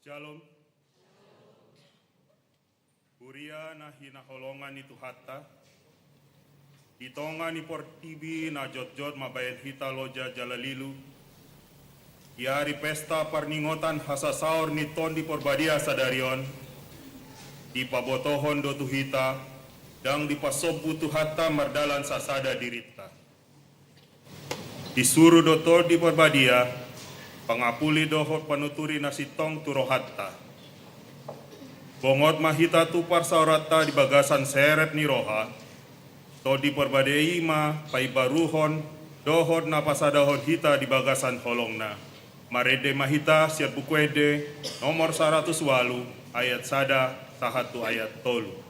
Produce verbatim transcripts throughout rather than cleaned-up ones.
Shalom. Huria na hinaholongan ni Tuhanta, di tonga ni portibi na jotjot mambahen hita loja jala lilu, di ari pesta parningotan hasasaor ni Tondi Porbadia sadari on, dipabotohon do tu hita, ndang dipasombu Tuhanta mardalan sasada dirinta. Disuru do Tondi Porbadia, pangapuli dohot panuturi na sintong tu rohanta. Bongot ma hita tu parsaoranta di bagasan serep ni roha, Tondi Porbadia i ma paimbaruhon dohot na pasadahon hita di bagasan holongna. Marende ma hita sian Buku Ende nomor saratus ualu, ayat sada sahat tu ayat tolu.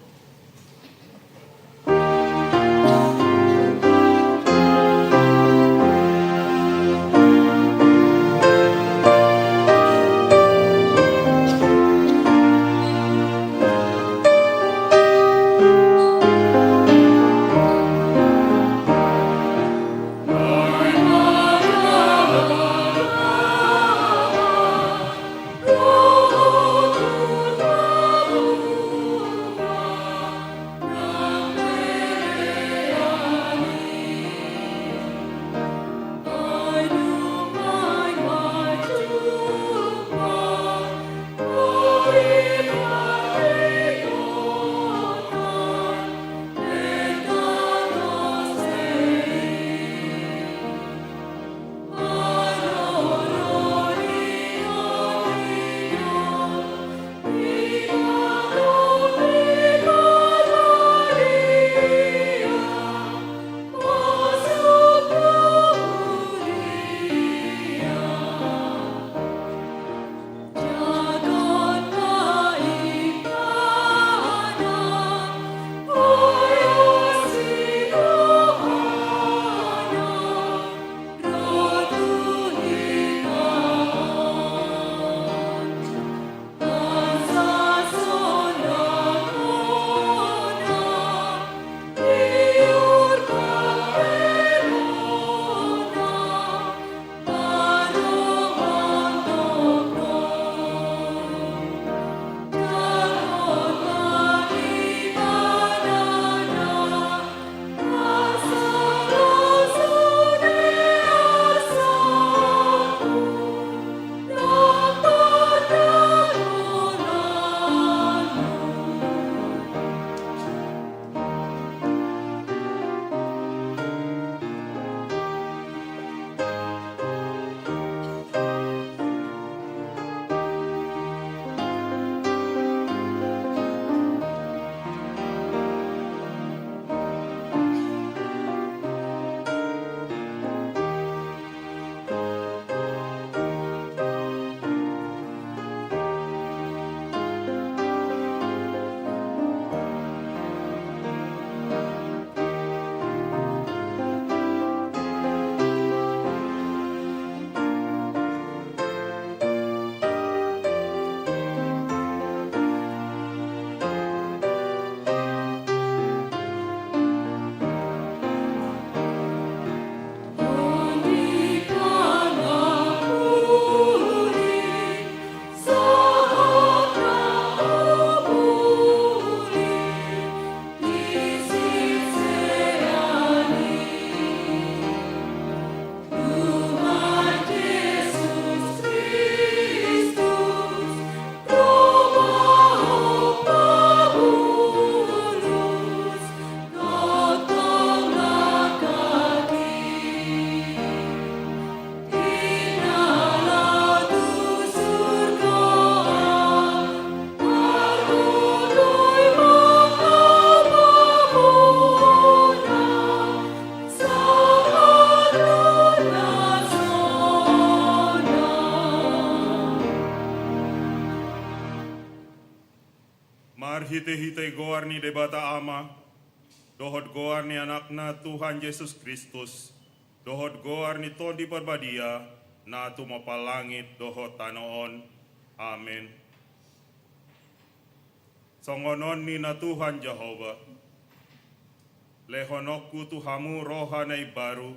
Marhitehite goar ni Debata Ama, dohot goar ni Anakna Tuhan Jesus Kristus, dohot goar ni Tondi Parbadia, na tumompa langit dohot tano on. Amen. Songon on ninna Tuhan Jahowa: Lehononku tu hamu roha na imbaru,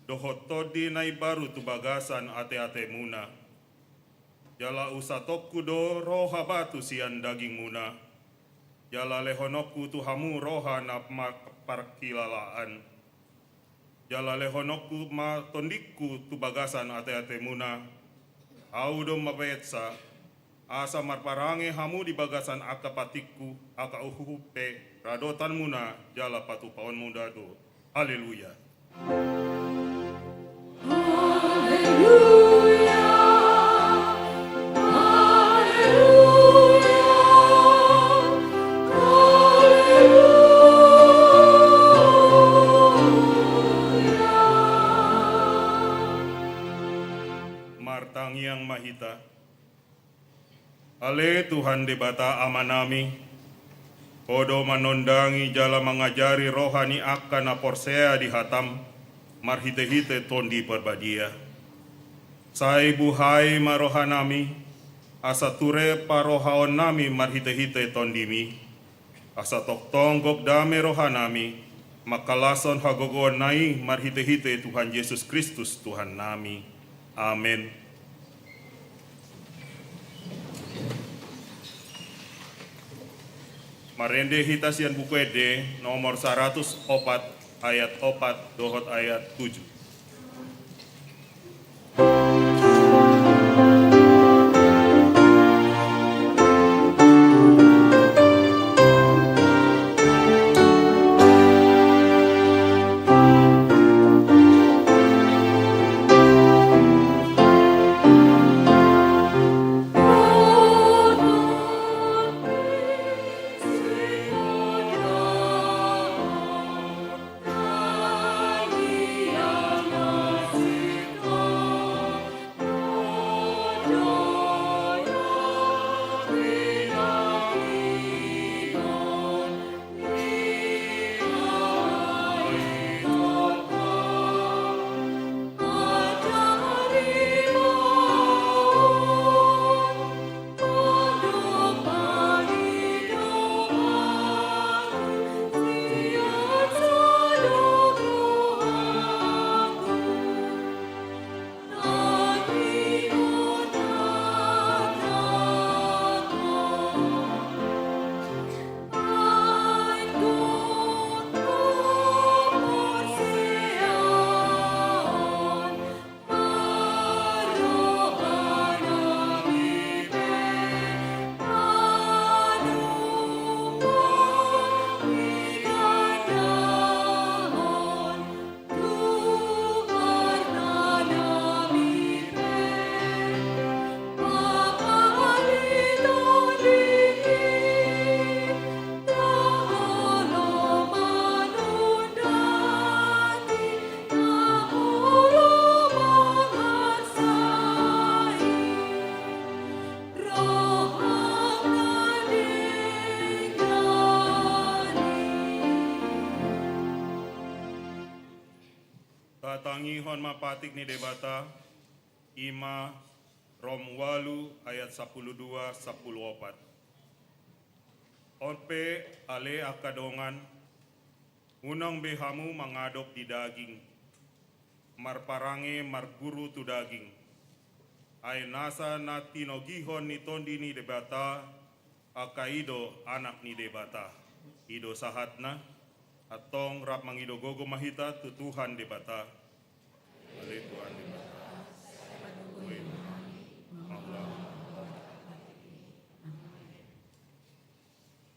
dohot tondi na imbaru tu bagasan ateatemuna. Jala usatonku do roha batu sian dagingmuna, jala lehononku tu hamu roha na marparkilalaan. Jala lehononku ma tondingku tu bagasan ateatemuna. Ahu do mabaensa, asa marparange hamu di bagasan angka patikku, angka uhum pe radotanmuna jala patupaonmuna do. Haleluya. Haleluya. Haleluya. Haleluya. Martangiang ma hita. Ale Tuhan Debata Amanami, Ho do manondangi jala mangajari roha ni angka na porsea di hataM marhitehite Tondi Parbadia. Sai buhai ma rohanami, asa ture parohaonnami marhitehite TondiMi, asa tongtong gok dame rohanami, mangkalashon hagogoonna i marhitehite Tuhan Jesus Kristus Tuhannami. Amen. Marende hita sian Buku Ende nomor saratus opat, ayat opat dohot ayat tujuh. Tatangihon ma patik ni Debata, i ma Rom ualu ayat sampulu dua, sampulu opat. On pe ale angka dongan, unang be hamu mangadop di daging, marparange marguru tu daging. Ai nasa na tinogihon ni Tondi ni Debata, angka i do anak ni Debata. I do sahatna. Antong rap mangido gogo ma hita tu Tuhan Debata. Ale Tuhan Debata,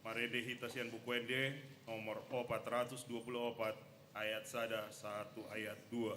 marende hita sian Buku Ende nomor opat ratus dua pulu opat, ayat sada sahat tu ayat dua.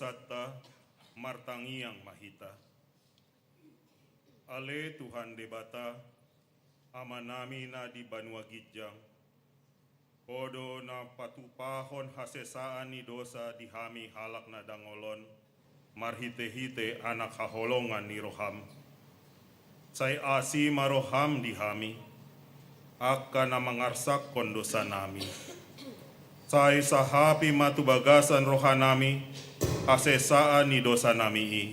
Santa, martangiang ma hita. Ale Tuhan Debata, Amanami na di banua ginjang, Ho do na patupahon hasesaan ni dosa di hami halak na dangol on, marhitehite Anak haholongan ni roham. Sai asi ma roham di hami, angka na mangarsakkon dosanami. Sai sahapi ma tu bagasan rohanami hasesaan ni dosanami i.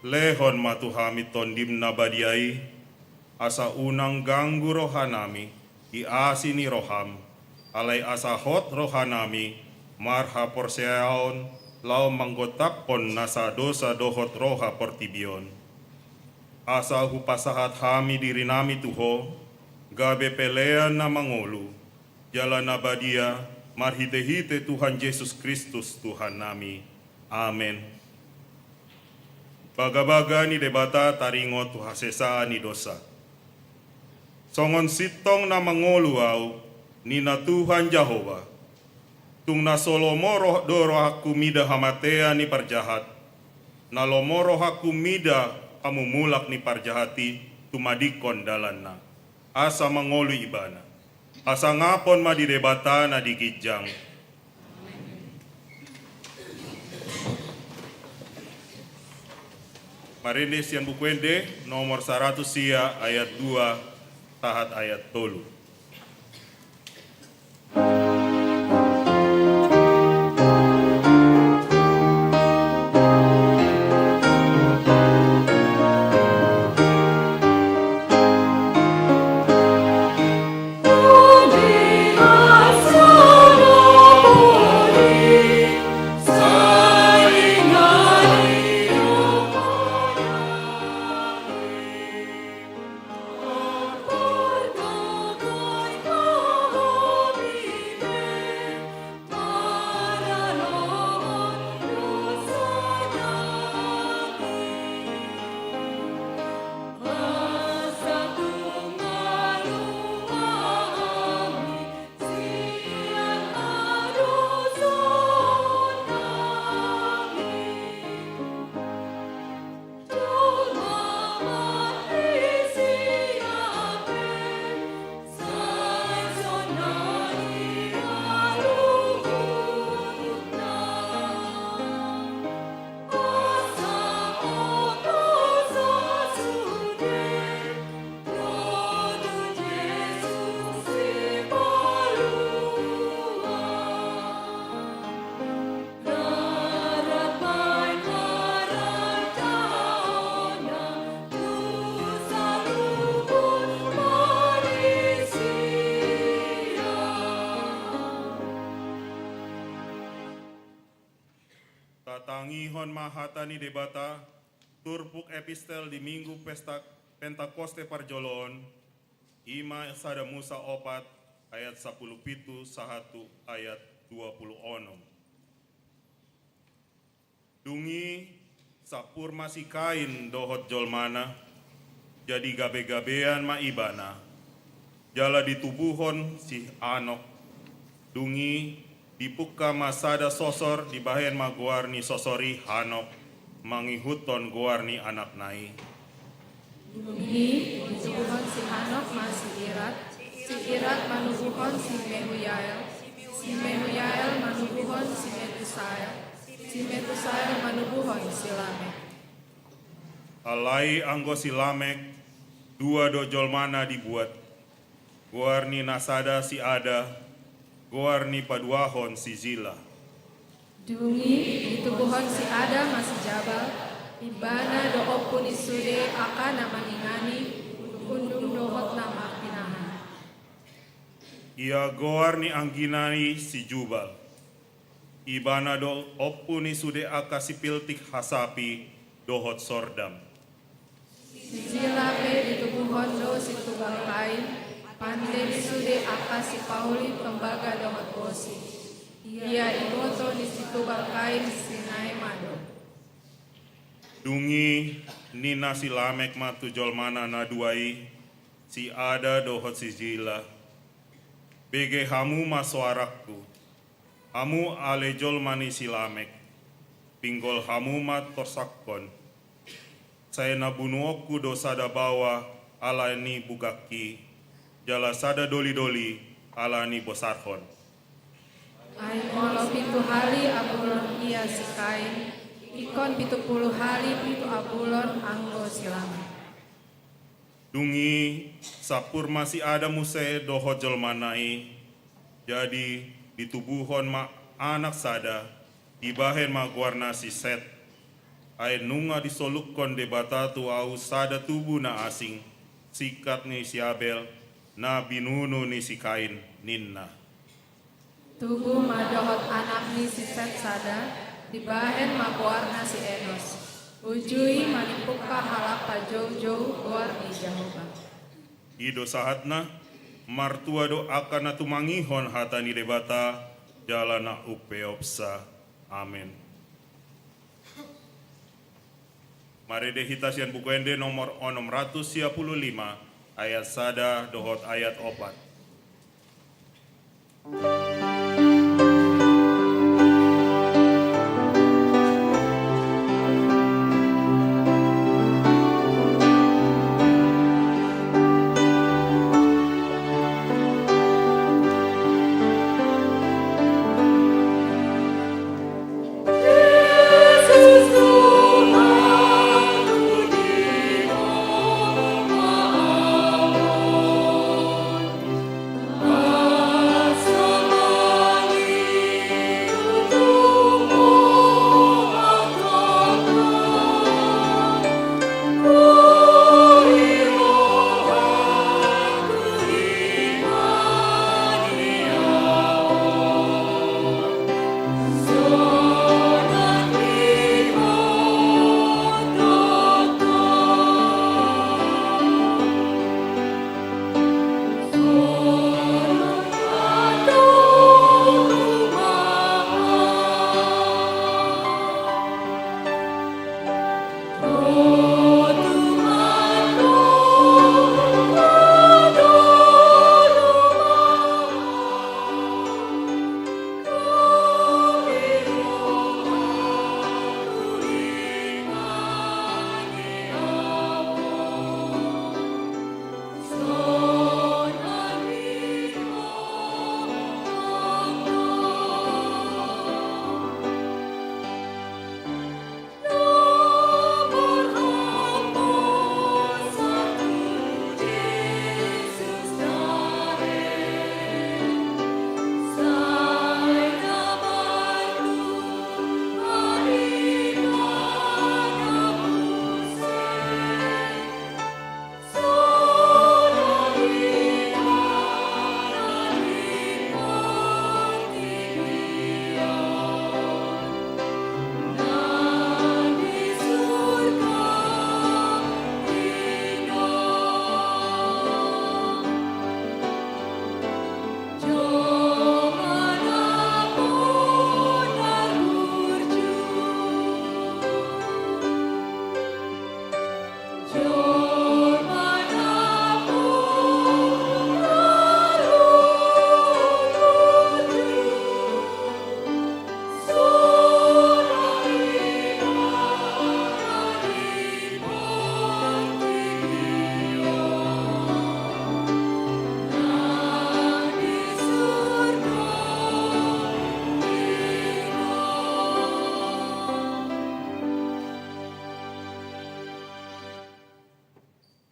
Lehon ma tu hami Tondim na badia i, asa unang ganggu rohanami di asi ni roham, alai asa hot rohanami marhaporseaon laho manggotaphon nasa dosa dohot roha portibi on. Asa hupasahat hami dirinami tu Ho, gabe pelean na mangolu, jala na badia, marhitehite Tuhan Jesus Kristus Tuhannami. Amen. Bagabaga ni Debata taringot tu hasesaan ni dosa. Songon sintong na mangolu ahu, ninna Tuhan Jahowa. Tung na so lomo roh-, do rohangku mida hamatean ni parjahat, na lomo rohangku mida hamumulak ni parjahat i tumadingkon dalanna, asa mangolu ibana. Hasangapon ma di Debata na di ginjang. Marende sian Buku Ende nomor saratus sia ayat dua sahat ayat tolu. Tatangihon ma hata ni Debata, turpuk epistel di Minggu Pesta Pentakoste parjolo on, i ma sada Musa opat ayat sampulu pitu sahat tu ayat dua pulu onom. Dung i sampur ma si Kain dohot jolmana, jadi gabegabean ma ibana, jala ditubuhon si Hanok. Dung i dipungka ma sada sosor, dibahen ma goar ni sosor i Hanok, mangihuthon goar ni anakna i. Dung i ditubuhon si Hanok ma si Irad, si Irad manubuhon si Mehuyael, si Mehuyael manubuhon si Metusael, si Metusael manubuhon si Lamek. Alai anggo si Lamek, dua do jolmana dibuat. Goar ni na sada si Ada, goar ni paduahon si Zila. Dung i ditubuhon si Ada ma si Jabal, ibana do ompu ni sude angka na mangingani, undung dohot na marpinahan. Ia goar ni anggina i si Jubal. Ibana do ompu ni sude angka sipiltik hasapi dohot sordam. Si Zila pe ditubuhon do si Tubal Kain, pande ni sude angka sipauli tombaga dohot bosi. Ia iboto ni si Tubal Kain si Naema do. Dung i ninna si Lamek ma tu jolmana na dua i, si Ada dohot si Zila. Bege hamu ma soarangku, hamu ale jolma ni si Lamek. pinggol hamu ma torsangkon. Sai na bunuonku do sada baoa ala ni bugangki, jala sada dolidoli ala ni bosarhon. Ai molo pitu hali abulon ia si Kain, ingkon pitu pulu hali pitu abulon anggo si Lamek. Dung i sampur ma si Adam muse dohot jolmana i, jadi ditubuhon ma anak sada, dibahen ma goarna si Set. Ai nunga disolukkon Debata tu ahu sada tubu na asing, singkat ni si Abel, na binunu ni si Kain, ninna. Tubu ma dohot anak ni si Set sada, dibahen ma goarna si Enos. Uju i manipungka halak pajoujou goar ni Jahowa. I do sahatna, martua do angka na tumangihon hata ni Debata, jala na umpeopsa. Amen. Marende hita sian Buku Ende nomor onom ratus sia pulu lima, ayat sada dohot ayat opat.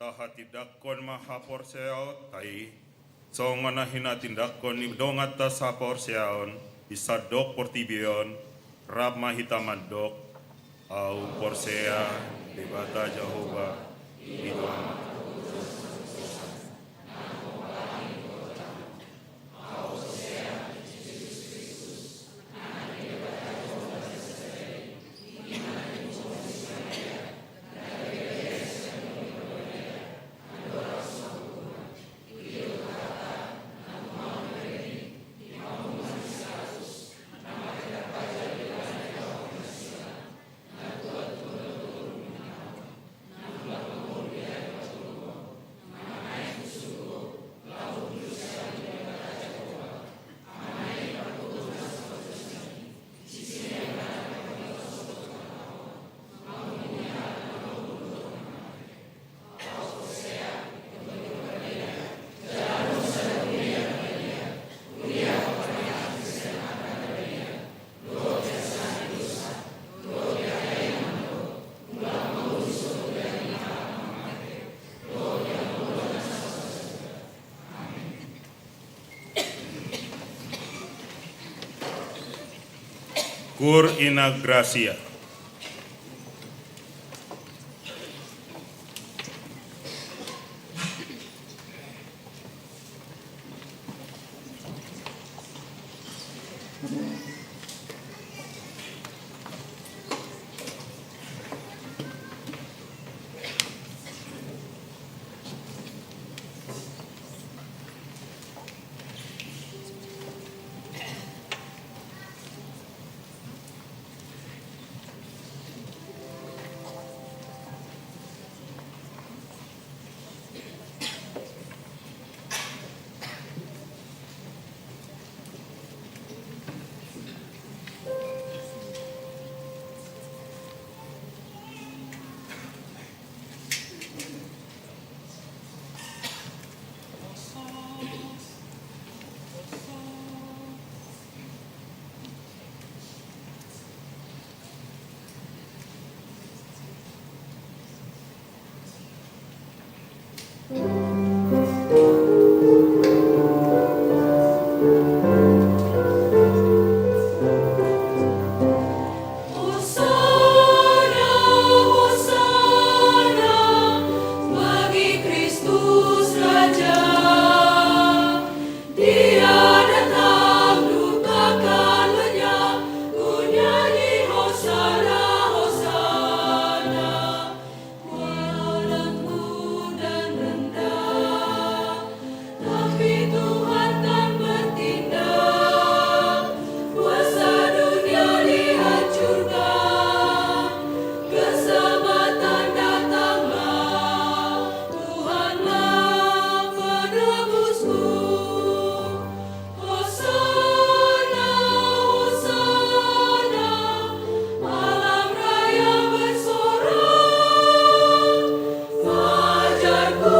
Tahatindangkon ma haporseaonta i, songon na hinatindangkon ni donganta saporseaon di sandok portibi on, rap ma hita mandok: Ahu porsea Debata Jahowa, i do Ama. Cur in gratia. Hosana, hosana bagi Kristus Raja. Dia datang dukakan lenyap, ku nyanyi hosana, hosana. Walau lembu dan rendah, tapi Tuhan kan bertindak. Kuasa dunia dihancurkan, keselamatan datanglah. Tuhanlah penebusku. Hosana, hosana, alam raya bersorak. Fajar ku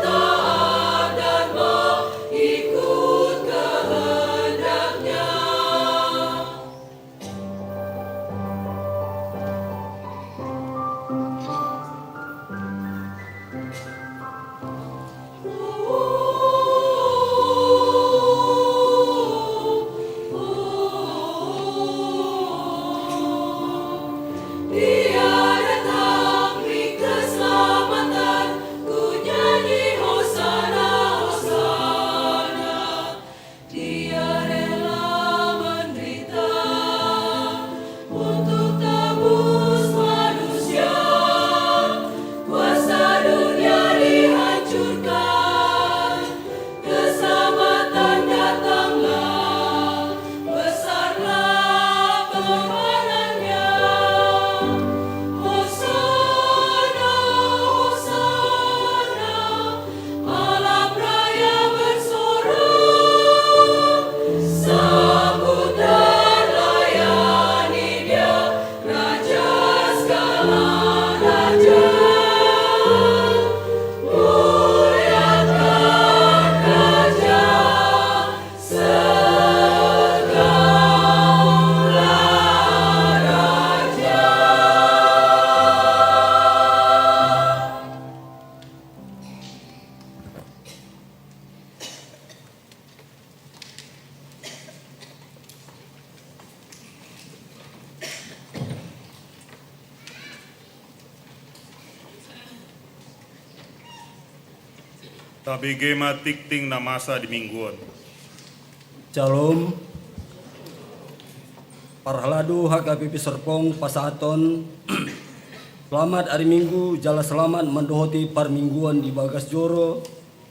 taat dan mengikut kehendak-Nya. Dia datang beri keselamatan, ku nyanyi hosana, hosana. Dia rela menderita untuk tebus manusia. Kuasa dunia dihancurkan, keselamatan datanglah, besarlah permenangan-Nya. Hosana, hosana, alam raya bersorak. Sambut dan layani Dia, Raja segala raja. Muliakan Raja segala raja. Tabege ma tingting na masa di minggu on. Syalom. Parhalado H K B P Serpong pasahathon selamat ari Minggu jala selamat mandohoti parmingguon di bagas joro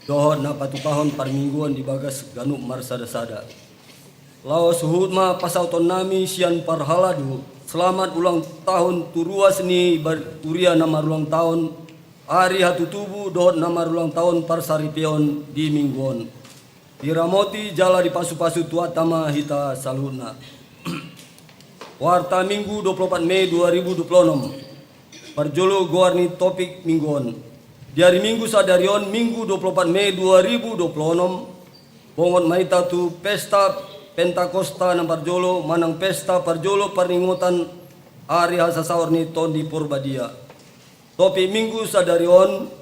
dohot na patupahon parmingguon di bagas ganup marsada-sada. Laos huhut ma pasautonnami sian parhalado selamat ulang tahun tu ruas ni ba-, huria na marulang tahun, ari hatutubu dohot na marulang tahun parsaripeon di minggu on. Diramoti jala dipasu-pasu Tuhanta ma hita saluhutna. Warta Minggu dua puluh opat Mei dua ribu dua puluh enam. Parjolo goar ni topik minggu on. Di ari Minggu sadari on, Minggu dua puluh opat Mei dua ribu dua puluh enam, bongot ma hita tu pesta Pentakosta na parjolo manang pesta parjolo parningotan ari hasasaor ni Tondi Porbadia. Topik Minggu sadari on,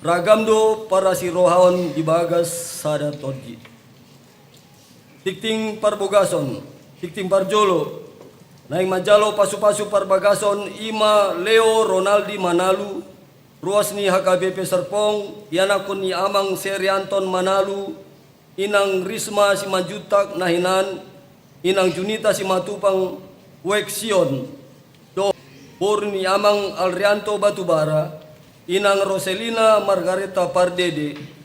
ragam do parasirohaon di bagas sada tondi. Tingting parbogason, tingting parjolo, Naeng manjalo pasupasu parbagason i ma Leo Ronaldi Manalu, ruas ni H K B P Serpong, ianakhon ni amang Serianton Manalu, inang Risma Simanjuntak na hinan, inang Junita Simatupang, Wek Sion, dohot boru ni amang Alrianto Batubara, inang Roselina Margareta Pardede.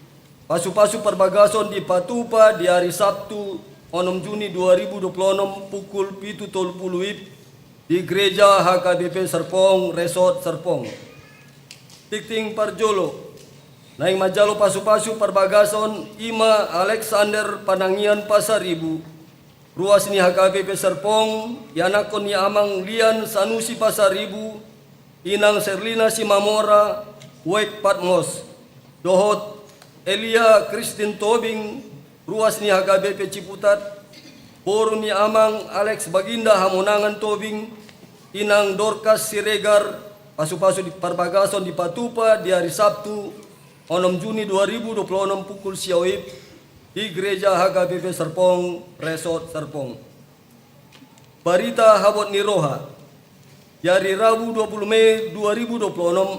Pasupasu parbagason dipatupa di ari Sabtu, onom Juni dua ribu dua puluh onom, pukul pitu tolu pulu WIB, di Gereja H K B P Serpong, Resort Serpong. Tingting parjolo, naeng manjalo pasupasu parbagason i ma Alexander Panangian Pasaribu, ruas ni H K B P Serpong, ianakhon ni amang Lian Sanusi Pasaribu, inang Serlina Simamora, Wek Patmos, dohot Elia Kristin Tobing, ruas ni H K B P Ciputat, boru ni amang Alex Baginda Hamonangan Tobing, inang Dorkas Siregar. Pasupasu di parbagason dipatupa di ari Sabtu, onom Juni dua ribu dua puluh onom, pukul sia WIB, di Gereja H K B P Serpong, Resort Serpong. Barita habot ni roha. Di ari Rabu dua pulu Mei dua ribu dua pulu onom,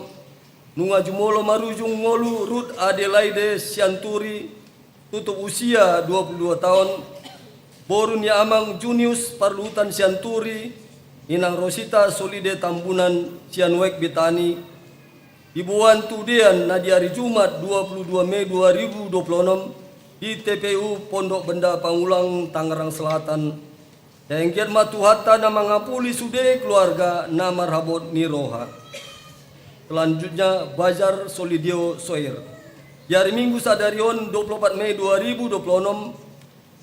nunga jumolo marujung ngolu Ruth Adelaide Sianturi, tutup usia dua pulu dua taon, boru ni amang Junius Parluhutan Sianturi, inang Rosita Solide Tambunan sian Wek Betani, diboan tu udean na di ari Jumat dua pulu dua Mei dua ribu dua pulu onom di T P U Pondok Benda Pangulang, Tangerang Selatan. Denggan ma Tuhanta na mangapuli sude keluarga na marhabot ni roha. Selanjutnya, Bazar Solideo Soir. Di ari Minggu sadari on, dua pulu opat Mei dua ribu dua pulu onom,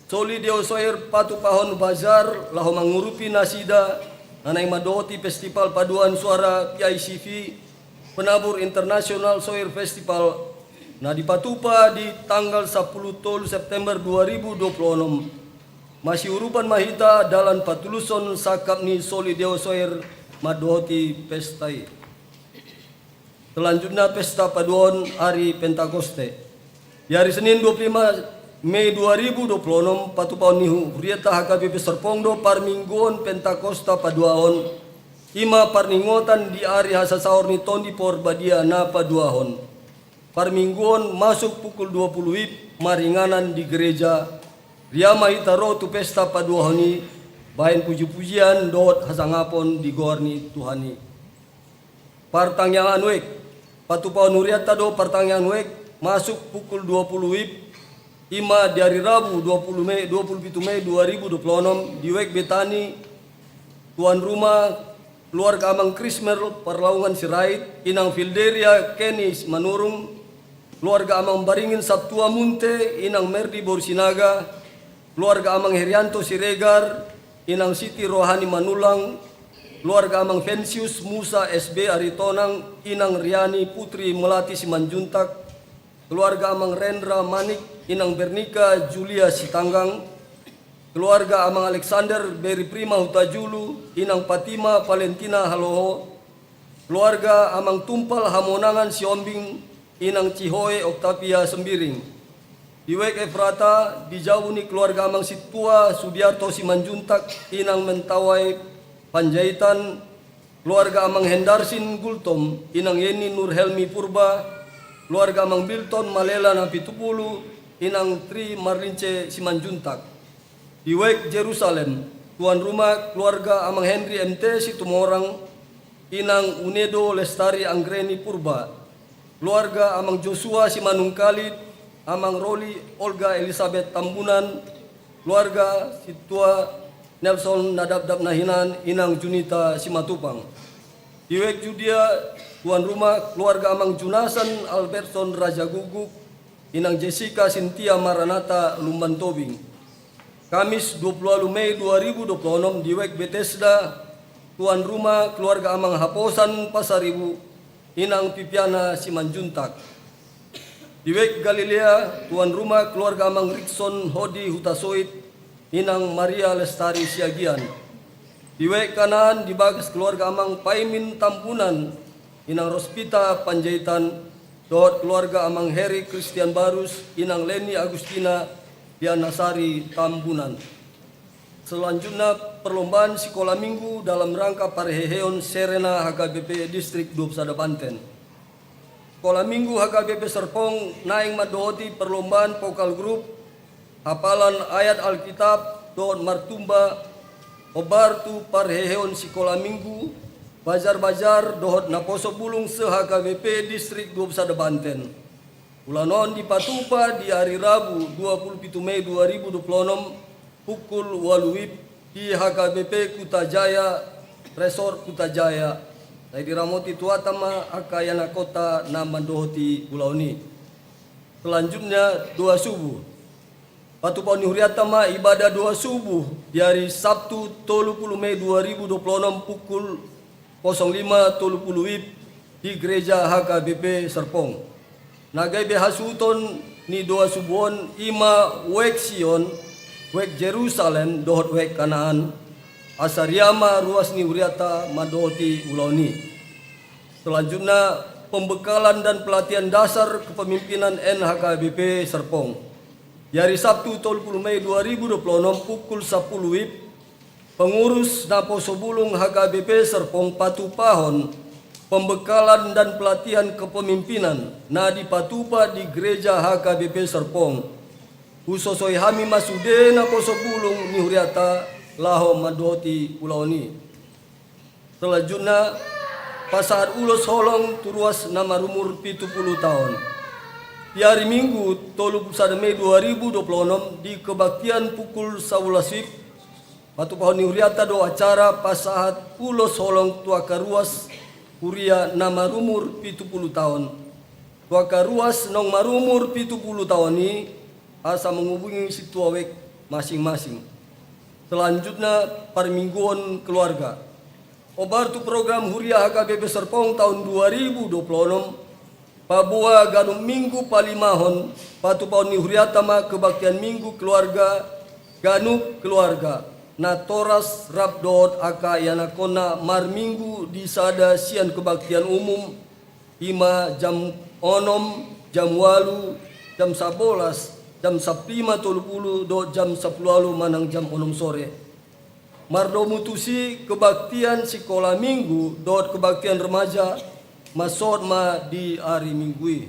Solideo Soir patupahon bazar laho mangurupi nasida na naeng mandohoti festival paduahon suara P I C V, Penabur International Soir Festival, na dipatupa di tanggal sapulu tolu September dua ribu dua pulu onom. Masiurupan ma hita dalan patuluson sangkap ni Solideo Soir mandohoti pesta i. Selanjutnya, pesta paduahon ari Pentakoste. Di ari Senin dua pulu lima Mei dua ribu dua pulu onom, patupahon ni hurianta H K B P Serpong do parmingguon Pentakosta paduahon, i ma parningotan di ari hasasaor ni Tondi Porbadia na paduahon. Parmingguon masuk pukul dua pulu WIB maringanan di gereja. Ria ma hita ro tu pesta paduahon i, bahen pujipujian dohot hasangapon di goar ni Tuhan i. Partangiangan wijk. Patupahon hurianta do partangiangan wijk, masuk pukul dua pulu WIB, i ma di ari Rabu dua pulu Mei, dua pulu pitu Mei dua ribu dua pulu onom, di Wijk Betani, tuan rumah keluarga Amang Krismer Parlaungan Sirait, Inang Filderia Kenis Manurung, keluarga Amang Baringin Saptua Munte, Inang Merdi Borsinaga, keluarga Amang Herianto Siregar, Inang Siti Rohani Manulang, keluarga Amang Vensius Musa S B Aritonang, Inang Riani Putri Melati Simanjuntak, keluarga Amang Rendra Manik, Inang Bernika Julia Sitanggang, keluarga Amang Alexander Beri Prima Hutajulu, Inang Fatima Valentina Haloho, keluarga Amang Tumpal Hamonangan Siombing, Inang Cihoe Octavia Sembiring. Di Wijk Efrata, di jabu ni keluarga Amang Sintua Sudiarto Simanjuntak, Inang Mentawai Panjaitan, keluarga Amang Hendarsin Gultom, Inang Yeni Nurhelmi Purba, keluarga Amang Bilton Malela Napitupulu, Inang Tri Marlince Simanjuntak. Di Wijk Jerusalem, tuan rumah keluarga Amang Henry M T Situmorang, Inang Unedo Lestari Anggreni Purba, keluarga Amang Joshua Simanungkalit, Amang Roli Olga Elizabeth Tambunan, keluarga Sintua Nelson Nadapdap Nahinan, Inang Junita Simatupang. Di Wijk Judea, tuan rumah keluarga Amang Junasan Albertson Rajaguguk, Inang Jessica Sintia Maranata Lumban Tobing. Kamis dua pulu ualu Mei dua ribu dua pulu onom, di Wijk Betesda, tuan rumah keluarga Amang Haposan Pasaribu, Inang Pipiana Simanjuntak. Di Wijk Galilea, tuan rumah keluarga Amang Rikson Hodi Hutasoit, Inang Maria Lestari Siagian. Di Wijk Kanaan, di bagas keluarga Amang Paimin Tambunan, Inang Rospita Panjaitan, dohot keluarga Amang Heri Christian Barus, Inang Leni Agustina Dianasari Tambunan. Selanjutnya, Perlombaan sikola minggu dalam rangka parheheon Serena H K B P Distrik dua puluh sada Banten. Sikola minggu H K B P Serpong naeng mandohoti perlombaan vokal grup, hafalan ayat Alkitab dohot martumba, hombar tu parheheon sikola minggu, bazar-bazar dohot naposo bulung se-H K B P Distrik dua puluh sada Banten. Ulaon on dipatupa di ari Rabu dua puluh pitu Mei dua ribu dua puluh onom pukul ualu wib di H K B P Kuta Jaya, Resort Kuta Jaya. Sai diramoti Tuhanta ma angka ianakhonta na mandohoti ulaon i. Selanjutnya, doa subuh. Patupaon ni hurianta ma ibadah doa subuh di ari Sabtu tolu puluh Mei dua ribu dua puluh onom pukul kosong lima tolu puluh wib di Gereja H K B P Serpong. Na gabe hasuhuton ni doa subuh on i ma Wijk Sion, Wijk Jerusalem dohot Wijk Kanaan. Asa riama ruas ni hurianta mandohoti ulaon i. Selanjutnya, pembekalan dan pelatihan dasar kepemimpinan N H K B P Serpong. Di ari Sabtu tolu puluh Mei dua ribu dua puluh onom pukul sapuluh wib, pengurus naposo bulung H K B P Serpong patupahon pembekalan dan pelatihan kepemimpinan na dipatupa di Gereja H K B P Serpong. Husosoi hami ma sude naposo bulung ni hurianta laho mandohoti ulaon i. Selanjutnya, pasahat ulos holong tu ruas na marumur pitu puluh taon. Di ari Minggu tolu puluh sada Mei dua ribu dua puluh onom di kebaktian pukul sabolas wib, patupahon ni hurianta do acara pasahat ulos holong tu angka ruas huria na marumur pitu puluh taon. Tu angka ruas naung marumur pitu puluh taon i, asa menghubungi sintua wijk masing-masing. Selanjutnya, parmingguon keluarga. Hombar tu program huria H K B P Serpong taon dua ribu dua puluh onom, paboa ganup Minggu palimahon, patupahon ni hurianta ma kebaktian Minggu keluarga, ganup keluarga, natoras rap dohot angka ianakhonna marminggu di sada sian kebaktian umum, i ma jam onom, jam ualu, jam sabolas, jam sampulu lima tolu puluh dohot jam sampulu ualu manang jam onom sore. Mardomu tusi, kebaktian sikola Minggu dohot kebaktian remaja mansot ma di ari Minggu i.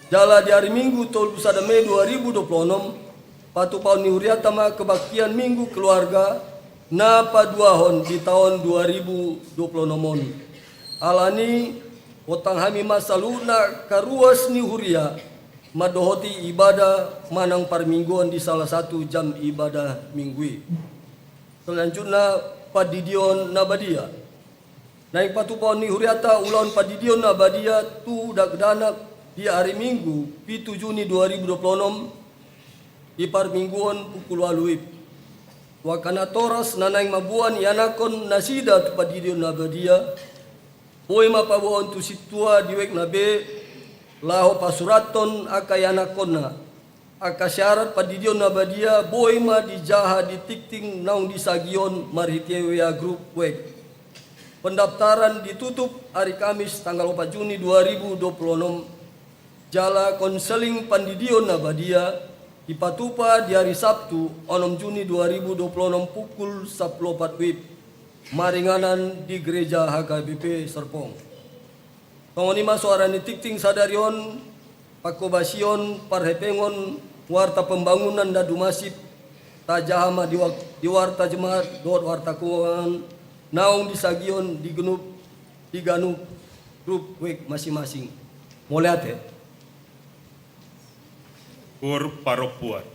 Jala di ari Minggu tolu puluh sada Mei dua ribu dua puluh onom, patupahon ni hurianta ma kebaktian Minggu keluarga na paduahon di taon dua ribu dua puluh onom on. Alani, ontang hami ma saluhutna angka ruas ni huria mandohoti ibadah manang parmingguon di salah satu jam ibadah Minggu i. Selanjutnya, pandidion na badia. Naeng patupahon ni hurianta ulaon pandidion na badia tu dakdanak di ari Minggu pitu Juni dua ribu dua puluh onom, di parmingguon pukul ualu wib. Tu angka natoras na naeng mamboan ianakhon nasida tu pandidion na badia, boi ma paboaon tu sintua di wijk na be, laho pasurathon angka ianakhonna. Angka syarat pandidion na badia boi ma dijaha di tingting naung disagihon marhite W A grup wijk. Pendaftaran ditutup ari Kamis tanggal opat Juni dua ribu dua puluh onom. Jala konseling pandidion na badia dipatupa di ari Sabtu onom Juni dua ribu dua puluh onom pukul sampulu opat wib, maringanan di Gereja H K B P Serpong. Songon i ma soara ni tingting sadari on, pangkobasion, parhepengon, warta pembangunan na dumasip, tajaha ma di wak-, di warta jemaat dohot warta keuangan naung disagihon di ganup, di ganup grup wijk masing-masing. Mauliate. Koor parompuan.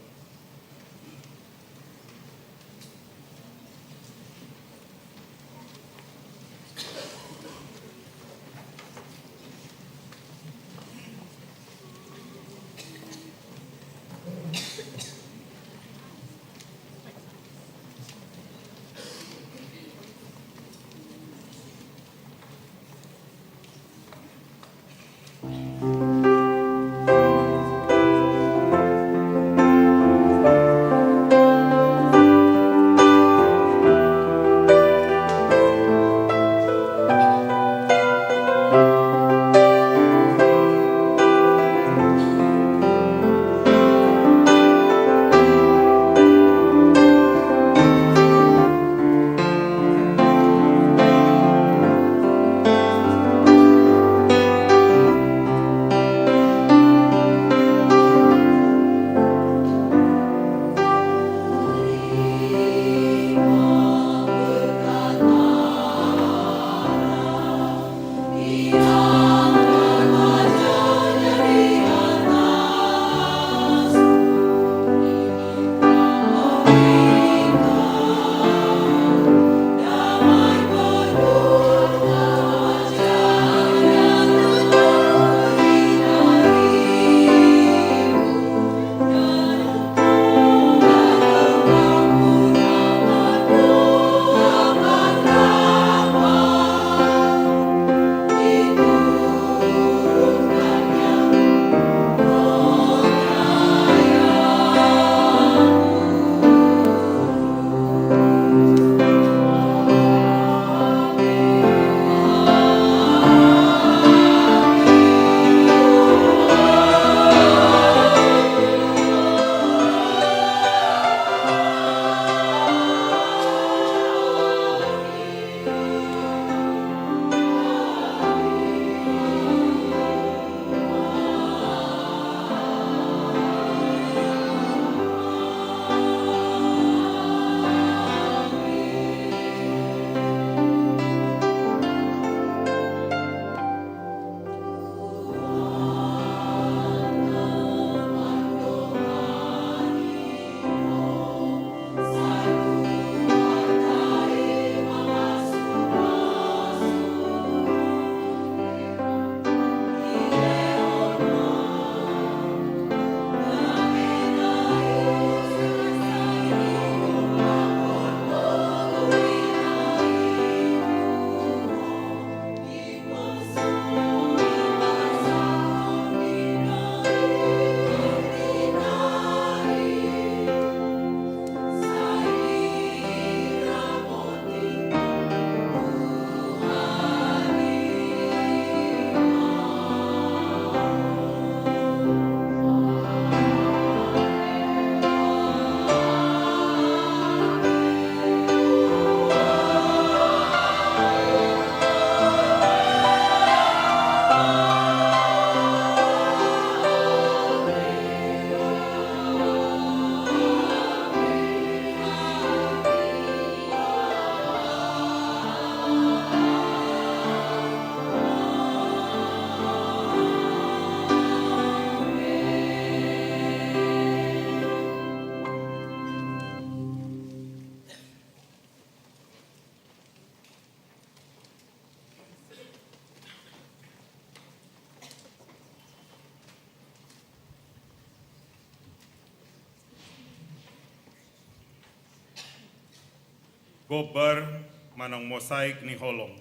Gombar manang mosaik ni holong.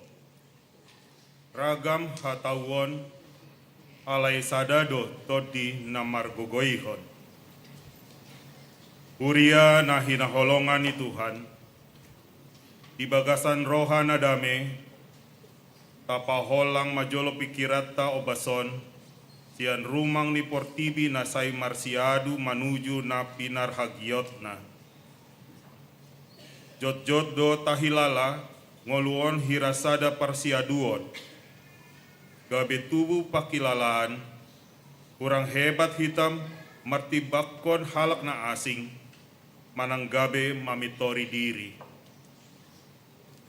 Ragam hatauon, alai sada do Tondi na margogoihon. Huria na hinaholongan ni Tuhan, di bagasan roha na dame, tapaholang ma jolo pingkiranta ombas on sian rumang ni portibi na sai marsiadu manuju na pinarhagiotna. Jotjot do tahilala ngolu on hira sada parsiaduon. Gabe tubu pangkilalaan, hurang hebat hita martimbangkon halak na asing, manang gabe mamintori diri.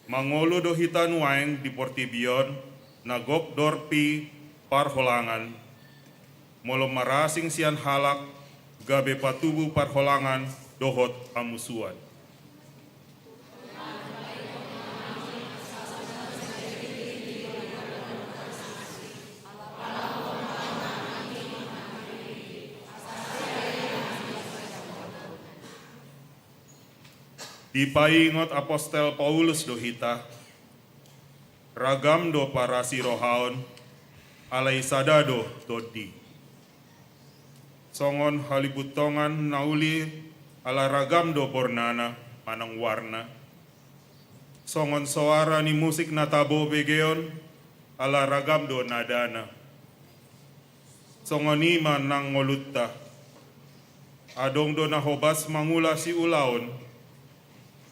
Mangolu do hita nuaeng di portibi on na gok dorpi parholangan, molo marasing sian halak, gabe patubu parholangan dohot hamusuan. Dipaingot apostel Paulus do hita: Ragam do parasirohaon, alai sada do Tondi. Songon halibuntongan na uli, ala ragam do bornana manang warna. Songon soara ni musik na tabo begeon, ala ragam do nadana. Songon i ma nang ngolunta. Adong do na hobas mangula siulaon,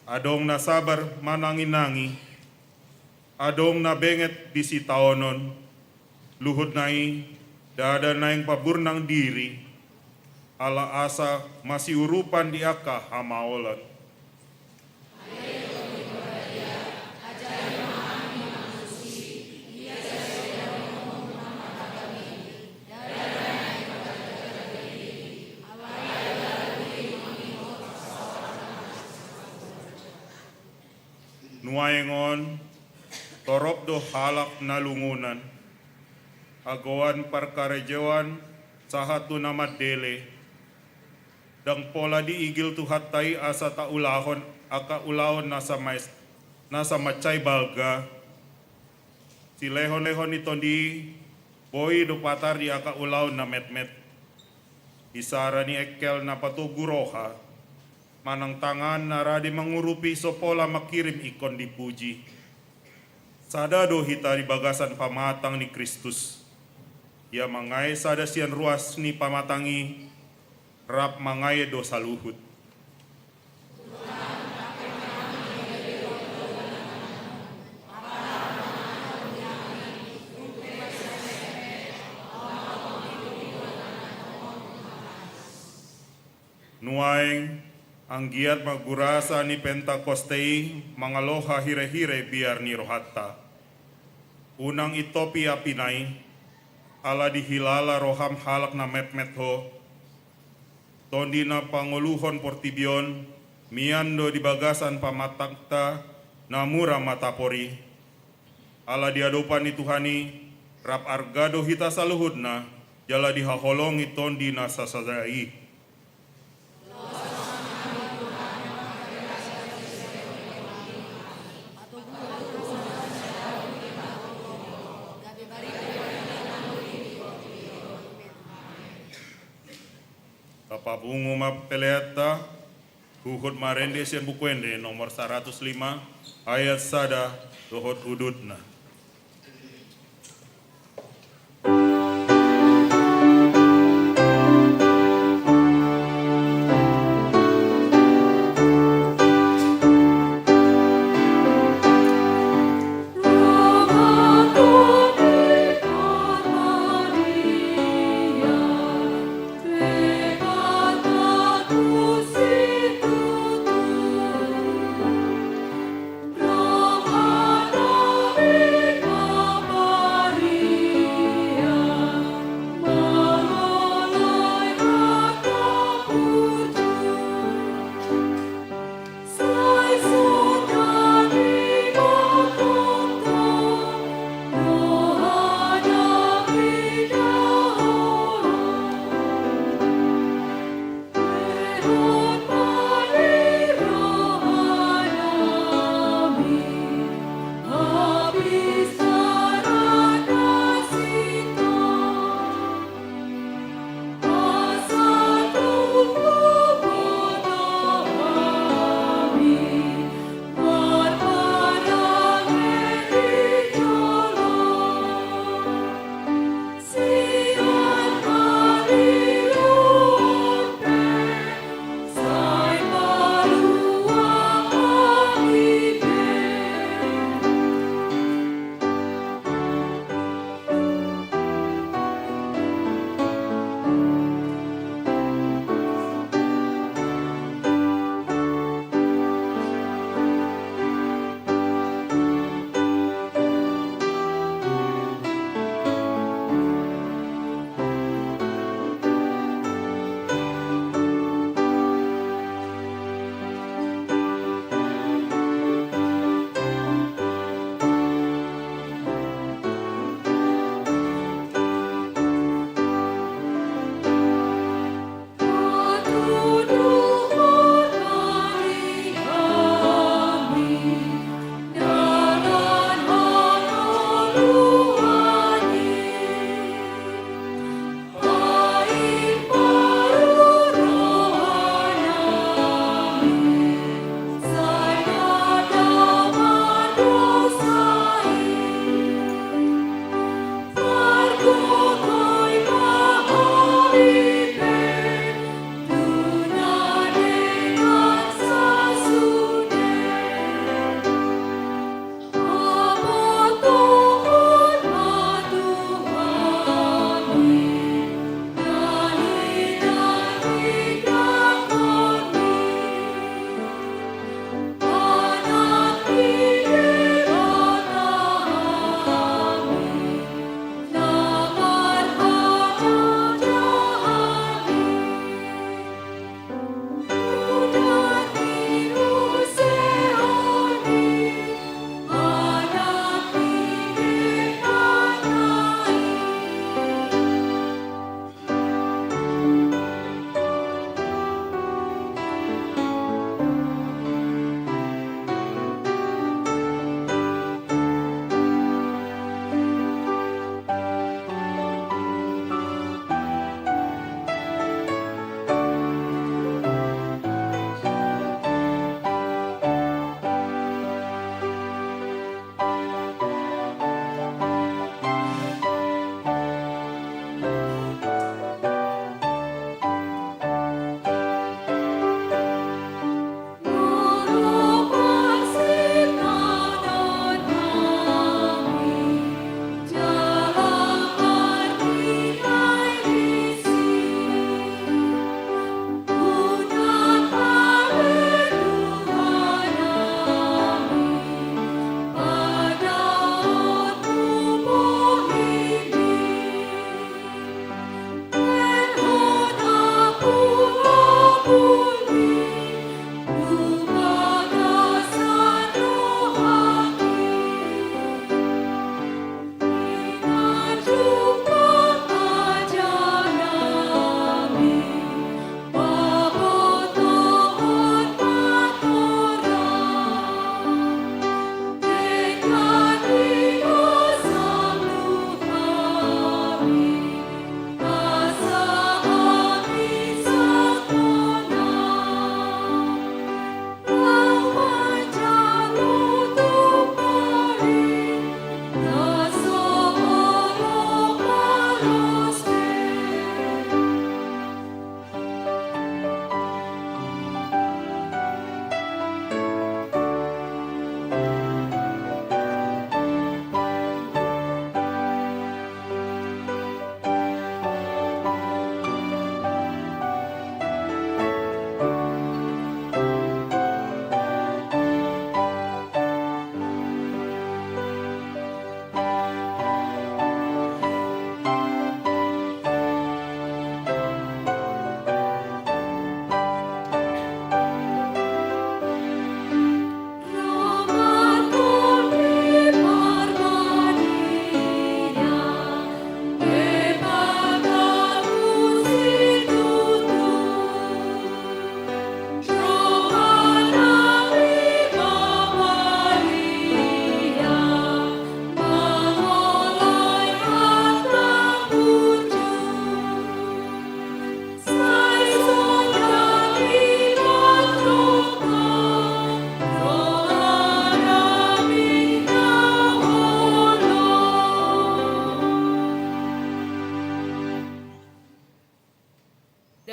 adong na sabar mananginangi, adong na benget di sitaonon, luhutna i ndada naeng paburnang diri, ala asa masiurupan di angka hamaolon. Nuaeng on, torop do halak na lungunan, agoan parkarejoan sahat tu na mandele, ndang pola diigil Tuhanta i asa taulahon angka ulaon na samaes-, na samansai balga. Silehonlehon ni Tondi i boi do patar di angka ulaon na metmet. Isara ni engkel na patogu roha, manang tangan na rade mangurupi so pola mangkirim ingkon dipuji. Sada do hita di bagasan pamatang ni Kristus. Ia mangae sada sian ruas ni pamatang i, rap mangae do saluhut. Nuaeng, anggiat ma gurasa ni Pentakoste i mangaloha hirehire biar ni rohanta. Unang itopi apina i, ala dihilala roham halak na metmet ho. Tondi na pangoluhon portibi on, mian do di bagasan pamatangta na mura matapor i. Ala di adopan ni Tuhan i, rap arga do hita saluhutna, jala dihaholongi Tondi na sasada i. Tapapungu ma peleanta, huhut marende sian Buku Ende nomor saratus lima, ayat sada dohot udutna.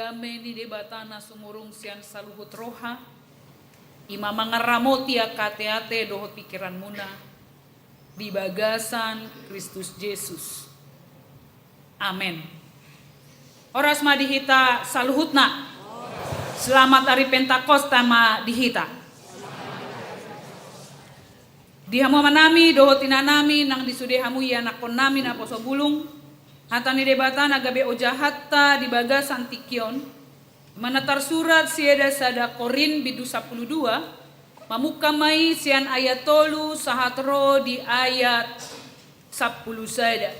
Dame ni Debata na sumurung sian saluhut roha, i ma mangaramoti angka ateate dohot pingkiranmuna di bagasan Kristus Jesus. Amen. Horas ma di hita saluhutna. Selamat Ari Pentakosta ma di hita. Di hamu amanami dohot inanami nang di sude hamu ianakkonnami naposo bulung, hata ni Debata na gabe ojahatta di bagasan tingki on, i ma na tarsurat sian sada Korint bindu sampulu dua, mamungka ma i sian ayat tolu sahat ro di ayat sampulu sada.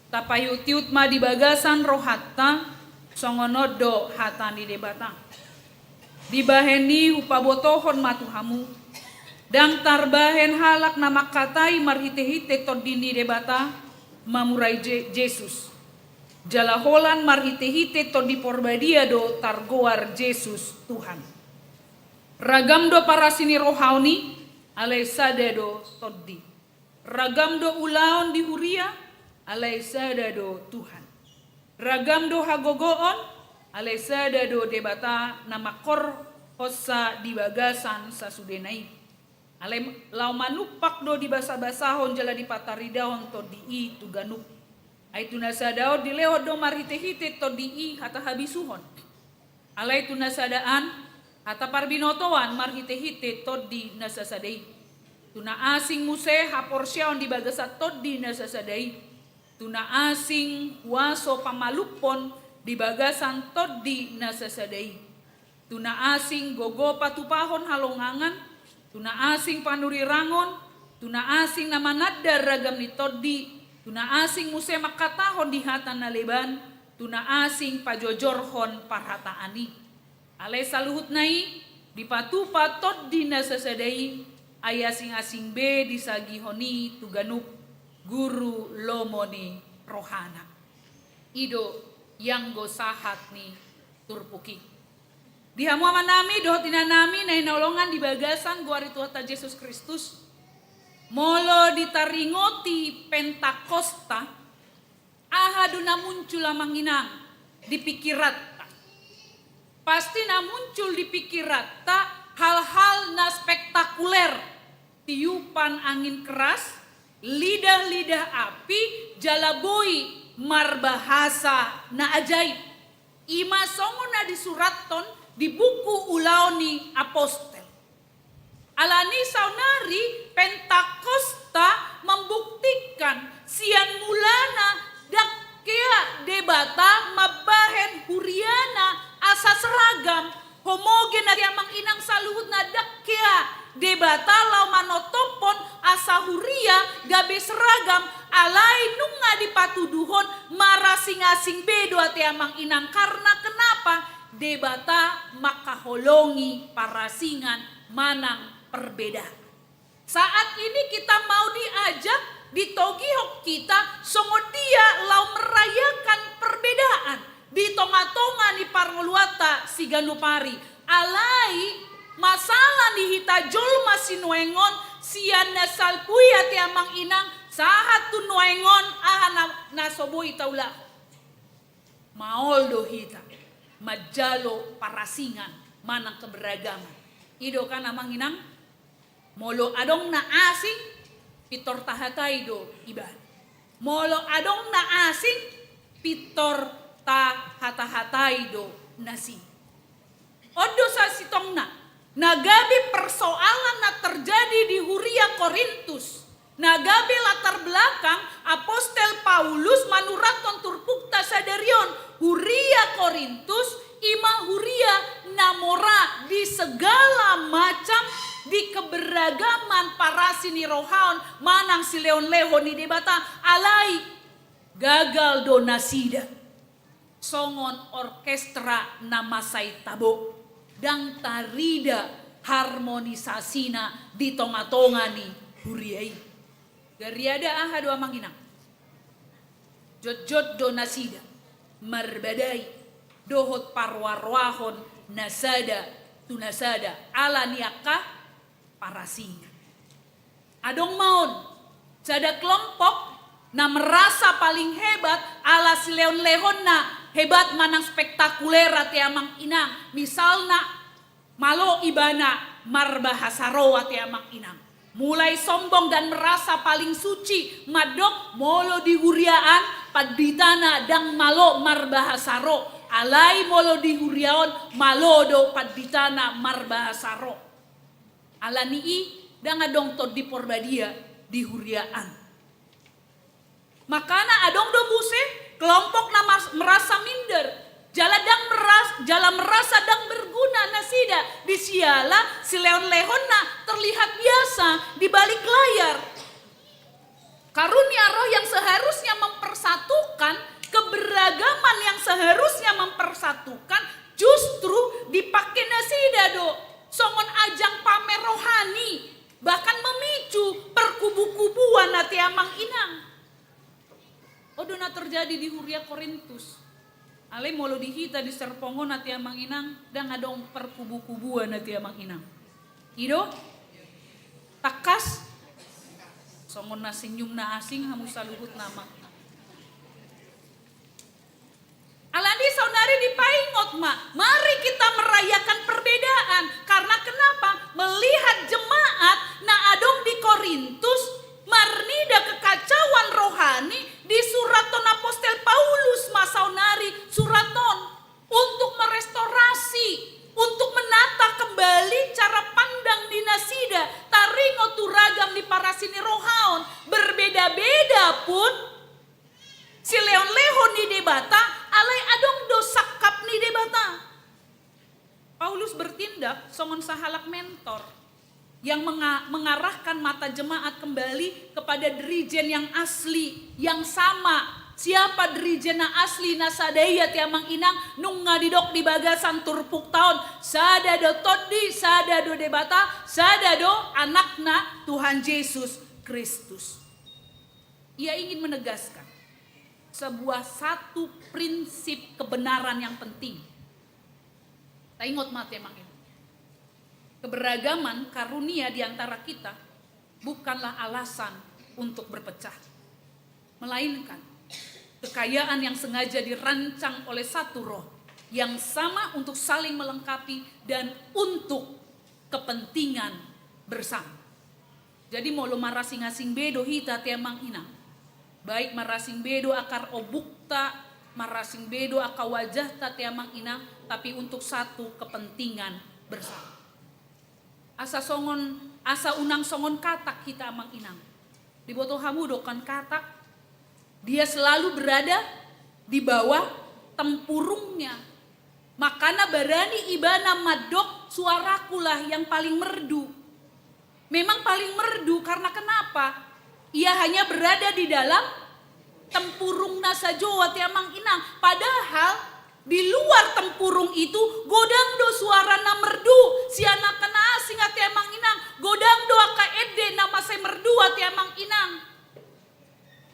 Tapaihutihut ma di bagasan rohanta, songon on do hata ni Debata. Dibahen i hupabotohon ma tu hamu, ndang tarbahen halak na mangkatai marhitehite Tondi ni Debata mamurai Je-, Jesus. Jala holan marhitehite Tondi Parbadia do targoar Jesus Tuhan. Ragam do parasi ni roha on i, alai sada do Tondi. Ragam do ulaon di huria, alai sada do Tuhan. Ragam do hagogoon, alai sada do Debata na mangkorhonsa di bagasan sasudena i. Alai laho manumpak do dibasabasahon jala dipataridahon Tondi i tu ganup. Ai tu na sada on dilehon do marhitehite Tondi i hata habisuhon. Alai tu na sada an, hata parbinotoan marhitehite Tondi na sasada i. Tu na asing muse haporseaon di bagasan Tondi na sasada i. Tu na asing huaso pamalumhon di bagasan Tondi na sasada i. Tu na asing gogo patupahon halongangan, tu na asing panurirangon, tu na asing na mananda ragam ni Tondi, tu na asing muse mangkatahon di hata na leban, tu na asing pajojorhon parhataan i. Alai saluhutna i dipatupa Tondi na sasada i, ai asing-asing be disagihon i tu ganup guru lomo ni rohana. I do ianggo sahat ni turpuk i. Di hamu amanami dohot inanami na hinaholongan di bagasan goar ni Tuhanta Jesus Kristus, molo ditaringoti Pentakosta, aha do na muncul amang inang di pingkiranta? Pasti na muncul di pingkiranta hal-hal na spektakuler, tiupan angin keras, lidah-lidah api, jala boi marbahasa na ajaib. I ma songon na disurathon di buku Ulaon ni Apostel. Alani saonari Pentakosta membuktikan sian mulana ndang hea Debata mambahen huriana asa seragam. Homogen ate amang inang saluhutna, ndang hea Debata laho manotophon asa huria gabe seragam, alai nunga dipatuduhon marasing-asing be do ate amang inang. Karna kenapa? Debata mangkaholongi parasingan manang perbedaan. Saat ini kita mau diajak, ditogihon hita songon dia laho merayakan perbedaan di tonga-tonga ni parngoluanta siganup ari. Alai masalah ni hita jolma sinuaeng on, sian na salpu i ate amang inang sahat tu nuaeng on, aha na, na so boi taulahon? Maol do hita manjalo parasingan manang keberagaman. I do kan amang inang? Molo adong na asing, pintor tahatai do ibana. Molo adong na asing, pintor tahatahatai do nasida. On do sasintongna na gabe persoalan na terjadi di huria Korintus, na gabe latar belakang Apostel Paulus manurathon turpukta sadari on. Huria Korintus i ma huria na mora di segala macam, di keberagaman parasi ni roha on manang silehon-lehon ni Debata, alai gagal do nasida. Songon orkestra na mansai tabo, ndang tarida harmonisasina di tonga-tonga ni huria i. Gariada aha do amang inang? Jotjot do nasida marbadai dohot paroaroahon na sada tu na sada ala ni angka parasingan. Adong ma on sada kelompok na merasa paling hebat ala silehon-lehonna hebat manang spektakuler ate amang inang. Misalna, malo ibana marbahasa roh ate amang inang. Mulai sombong dan merasa paling suci, mandok molo di huria an panditana ndang malo marbahasa roh, alai molo di huria on malo do panditana marbahasa roh. Alani i ndang adong Tondi Porbadia di huria an. Makana adong do muse kelompok na mas-, merasa minder, jala ndang meras-, jala merasa ndang berguna nasida, di siala silehon-lehonna terlihat biasa di balik layar. Karunia roh yang seharusnya mempersatukan, keberagaman yang seharusnya mempersatukan, justru dipake nasida do songon ajang pamer rohani, bahkan memicu perkubu-kubuan ate amang inang. On do na terjadi di huria Korintus. Alai molo di hita di serpong on ate amang inang, ndang adong perkubu-kubuan ate amang inang. I do? Tangkas? Songon na senyum na asing hamu saluhutna ma. Alani saonari dipaingot ma, mari kita merayakan perbedaan. Karena kenapa? Melihat jemaat na adong di Korintus marnida kekacauan rohani, disurathon apostel Paulus ma saonari surat on untuk merestorasi, untuk menata kembali cara pandang ni nasida taringot tu ragam ni parasi ni roha on. Berbeda-beda pun silehon-lehon ni Debata, alai adong do sangkap ni Debata. Paulus bertindak songon sahalak mentor yang menga-, mengarahkan mata jemaat kembali kepada dirijen yang asli, yang sama. Siapa dirijen na asli? Na sada i ate amang inang, nunga didok di bagasan turpukta on, sada do Tondi, sada do Debata, sada do Anakna Tuhan Jesus Kristus. Ia ingin menegaskan sebuah satu prinsip kebenaran yang penting. Taingot ma ate amang inang. Keberagaman karunia di antara kita bukanlah alasan untuk berpecah, melainkan kekayaan yang sengaja dirancang oleh satu roh yang sama untuk saling melengkapi dan untuk kepentingan bersama. Jadi molo marasing-asing be do hita ate amang inang, baik marasing be do akar obukta, marasing be do akar wajahta ate amang inang, tapi untuk satu kepentingan bersama. Asa songon, asa unang songon katak hita amang inang. Diboto hamu do kan katak? Dia selalu berada di bawah tempurungnya. Makana barani ibana mandok, suarakulah yang paling merdu. Memang paling merdu karena kenapa? Ia hanya berada di dalam tempurungna sajo ate amang inang. Padahal di luar tempurung itu godang do suara na merdu, sian angka na asing ate amang inang, godang do angka ende na mansai merdu ate amang inang.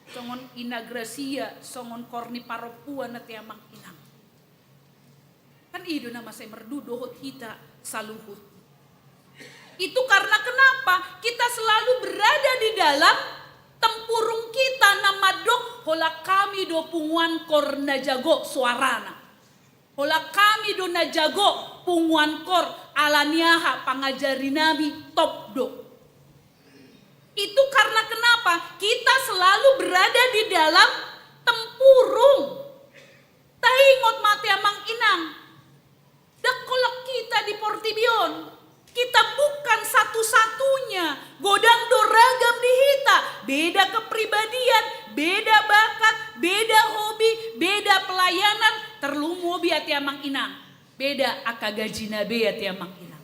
Songon Ina Gracia, songon Korni Parompuan ate amang inang. Kan i do na mansai merdu dohot hita saluhut. Itu karena kenapa? Kita selalu berada di dalam tempurung kita na mandok, holan hami do punguan kor na jago suarana. Holan hami do na jago punguan kor, alani aha, pangajarinami top do. Itu karena kenapa? Kita selalu berada di dalam tempurung. Taingot ma ate amang inang. Ndang holan hita di portibi on. Kita bukan satu-satunya. Godang do ragam di hita. Beda kepribadian, beda bakat, beda hobi, beda pelayanan. Tarlumobi ate amang inang, beda angka gajina be ate amang inang.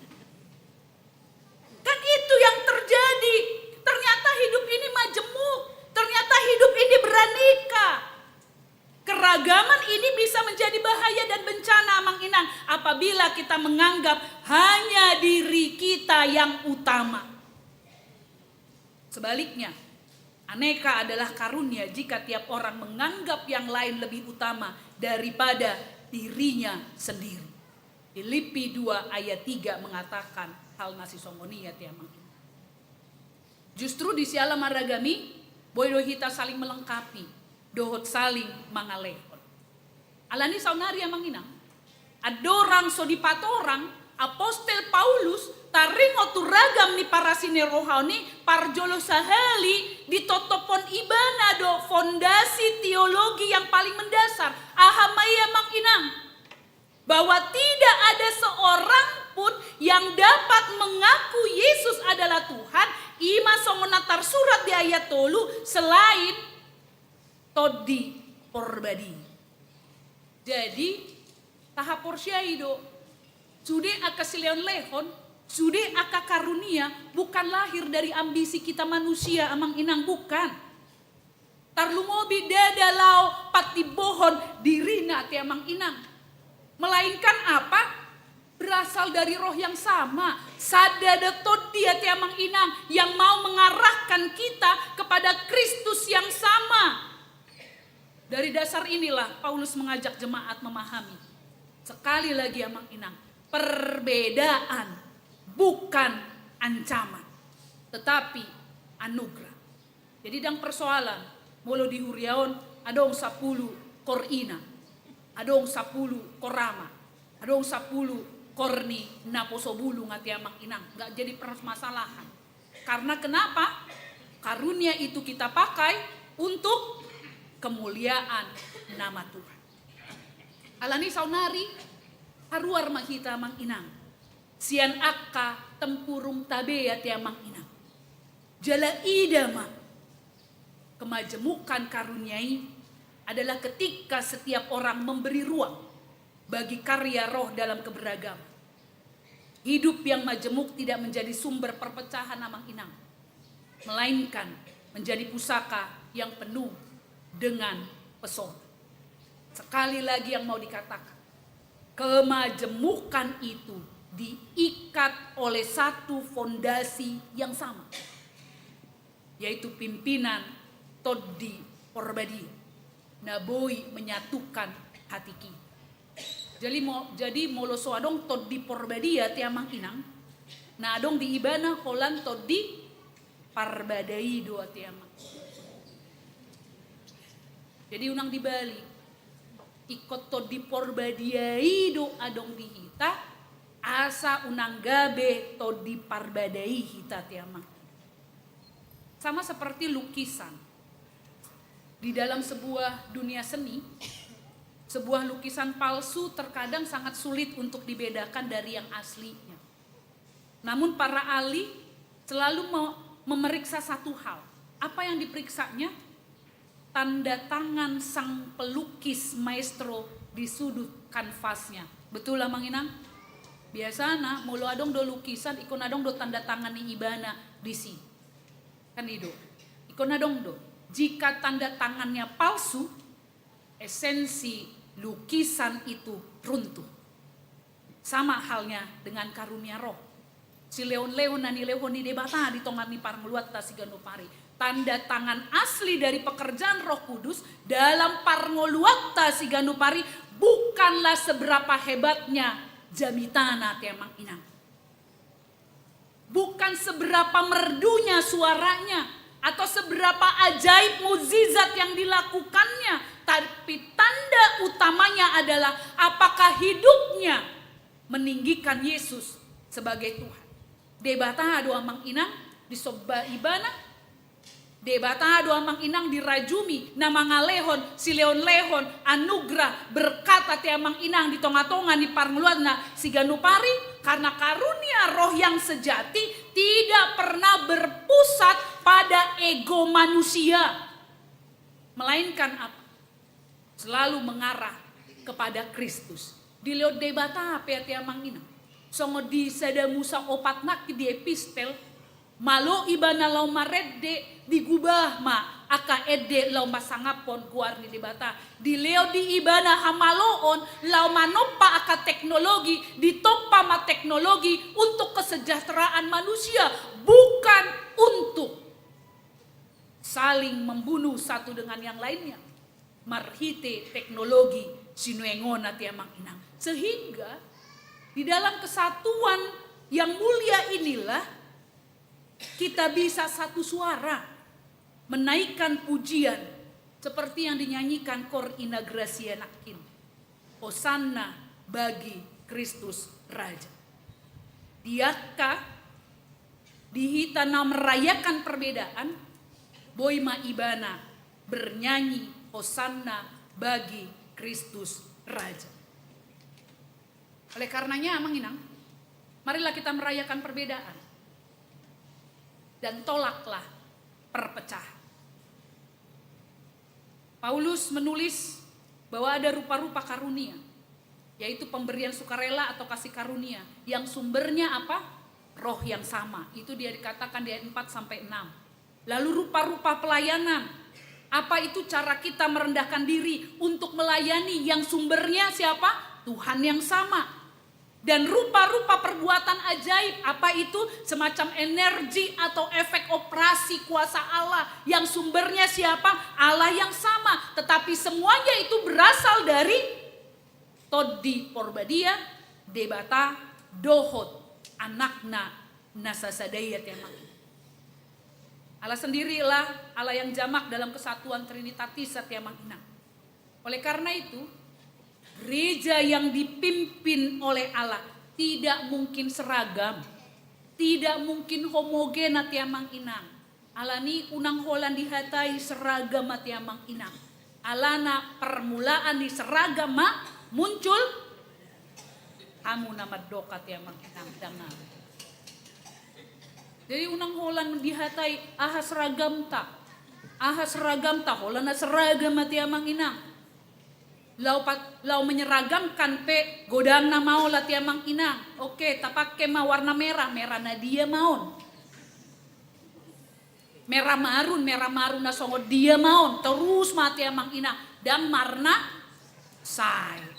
Kan itu yang terjadi. Ternyata hidup ini majemuk. Ternyata hidup ini beraneka. Keragaman ini bisa menjadi bahaya dan bencana, amang inang, apabila kita menganggap hanya diri kita yang utama. Sebaliknya, aneka adalah karunia jika tiap orang menganggap yang lain lebih utama daripada dirinya sendiri. Filipi dua ayat tiga mengatakan hal na sisongon i ate amang inang. Justru di siala maragam i, boi do hita saling melengkapi dohot saling mangalehon. Alani saonari amang inang, andorang so dipatorang apostel Paulus taringot tu ragam ni parasi ni roha on i, parjolo sahali ditotopkon ibana do fondasi teologi yang paling mendasar. Aha ma i amang inang? Bahwa tidak ada seorang pun yang dapat mengaku Yesus adalah Tuhan, i ma songon na tarsurat di ayat tolu, selain Tondi Porbadia. Jadi, tahaporseai do, sude angka silehonlehon, sude angka karunia bukan lahir dari ambisi kita manusia, amang inang, bukan. Tarlumobi ndada laho patimbohon dirina ate amang inang. Melainkan apa? Berasal dari Roh yang sama. Sada do tondi ate amang inang yang mau mengarahkan kita kepada Kristus yang sama. Dari dasar inilah Paulus mengajak jemaat memahami. Sekali lagi amang inang, perbedaan bukan ancaman, tetapi anugerah. Jadi ndang persoalan molo di huria on adong sampulu kor ina, adong sampulu kor ama, adong sampulu kor ni naposo bulung ate amang inang, nggak jadi permasalahan. Karena kenapa? Karunia itu kita pakai untuk kemuliaan nama Tuhan. Alani saonari, haruar ma hita amang inang sian angka tempurung tabe ate amang inang. Jala ida ma, kemajemukan karunia i adalah ketika setiap orang memberi ruang bagi karya Roh dalam keberagaman. Hidup yang majemuk tidak menjadi sumber perpecahan amang inang, melainkan menjadi pusaka yang penuh dengan pesona. Sekali lagi yang mau dikatakan, kemajemukan itu diikat oleh satu fondasi yang sama, yaitu pimpinan Tondi Porbadia na boi menyatukan hati kita. Jadi mo-, jadi molo so adong Tondi Porbadia ate amang inang, na adong di ibana holan Tondi Parbadai do ate amang. Jadi unang dibalik. Ingkon Tondi Porbadia i do adong di hita, asa unang gabe Tondi Parbadai hita ate amang. Sama seperti lukisan. Di dalam sebuah dunia seni, sebuah lukisan palsu terkadang sangat sulit untuk dibedakan dari yang aslinya. Namun para ahli selalu me-, memeriksa satu hal. Apa yang diperiksanya? Tanda tangan sang pelukis maestro di sudut kanvasnya. Betul amang inang? Biasana molo adong do lukisan, ingkon adong do tanda tangan ni ibana disi. Kan i do. Ingkon adong do. Jika tanda tangannya palsu, esensi lukisan itu runtuh. Sama halnya dengan karunia Roh. Silehonlehon na nilehon ni Debata di tonga ni parngoluanta siganup ari. Tanda tangan asli dari pekerjaan Roh Kudus dalam parngoluanta siganup ari bukanlah seberapa hebatnya jamitana ate amang inang. Bukan seberapa merdunya suaranya atau seberapa ajaib mukjizat yang dilakukannya, tapi tanda utamanya adalah apakah hidupnya meninggikan Yesus sebagai Tuhan. Debata do amang inang disomba ibana, Debata do amang inang dirajumi na mangalehon silehonlehon anugerah berkat ate amang inang di tongatonga ni parngoluanna siganup ari, karena karunia Roh yang sejati tidak pernah berpusat pada ego manusia, melainkan apa? Selalu mengarah kepada Kristus. Dilehon Debata pe ate amang inang. Songon di sada Musa opat nangkin di epistel, malo ibana laho marende, digubah ma angka ende laho mansangaphon goar ni Debata. Dilehon di ibana hamaloon laho manompa angka teknologi, ditompa ma teknologi untuk kesejahteraan manusia, bukan untuk saling membunuh satu dengan yang lainnya marhite teknologi sinuengon ate amang inang. Sehingga di dalam kesatuan yang mulia inilah kita bisa satu suara menaikkan pujian seperti yang dinyanyikan kor Ina Gracia nangkin. Hosanna bagi Kristus Raja. Di angka, di hita na merayakan perbedaan, boi ma ibana bernyanyi Hosanna bagi Kristus Raja. Oleh karenanya, Amang Inang, marilah kita merayakan perbedaan dan tolaklah perpecahan. Paulus menulis bahwa ada rupa-rupa karunia, yaitu pemberian sukarela atau kasih karunia, yang sumbernya apa? Roh yang sama. Itu dia dikatakan di ayat empat sampai enam. Lalu rupa-rupa pelayanan. Apa itu cara kita merendahkan diri untuk melayani yang sumbernya siapa? Tuhan yang sama. Dan rupa-rupa perbuatan ajaib, apa itu? Semacam energi atau efek operasi kuasa Allah yang sumbernya siapa? Allah yang sama. Tetapi semuanya itu berasal dari Tondi Porbadia, Debata, dohot Anakna na sasada i, ate Amang Inang. Allah sendirilah Allah yang jamak dalam kesatuan Trinitatis, ate Amang Inang. Oleh karena itu, gereja yang dipimpin oleh Allah tidak mungkin seragam, tidak mungkin homogen, ate Amang Inang. Alani unang holan dihatai seragam, ate Amang Inang. Alana permulaan ni seragam ma muncul. Hamu na mandok, ate Amang Inang, dang au. Jadi unang holan dihatai aha seragamta. Aha seragamta, holan na seragam, ate Amang Inang. Laho pat-, laho menyeragamkan pe godangna maol, ate Amang Inang. Oke, tapake ma warna merah, merah na dia ma on? Merah marun, merah marun na songon dia ma on? Torus ma, ate Amang Inang, dang marna sae.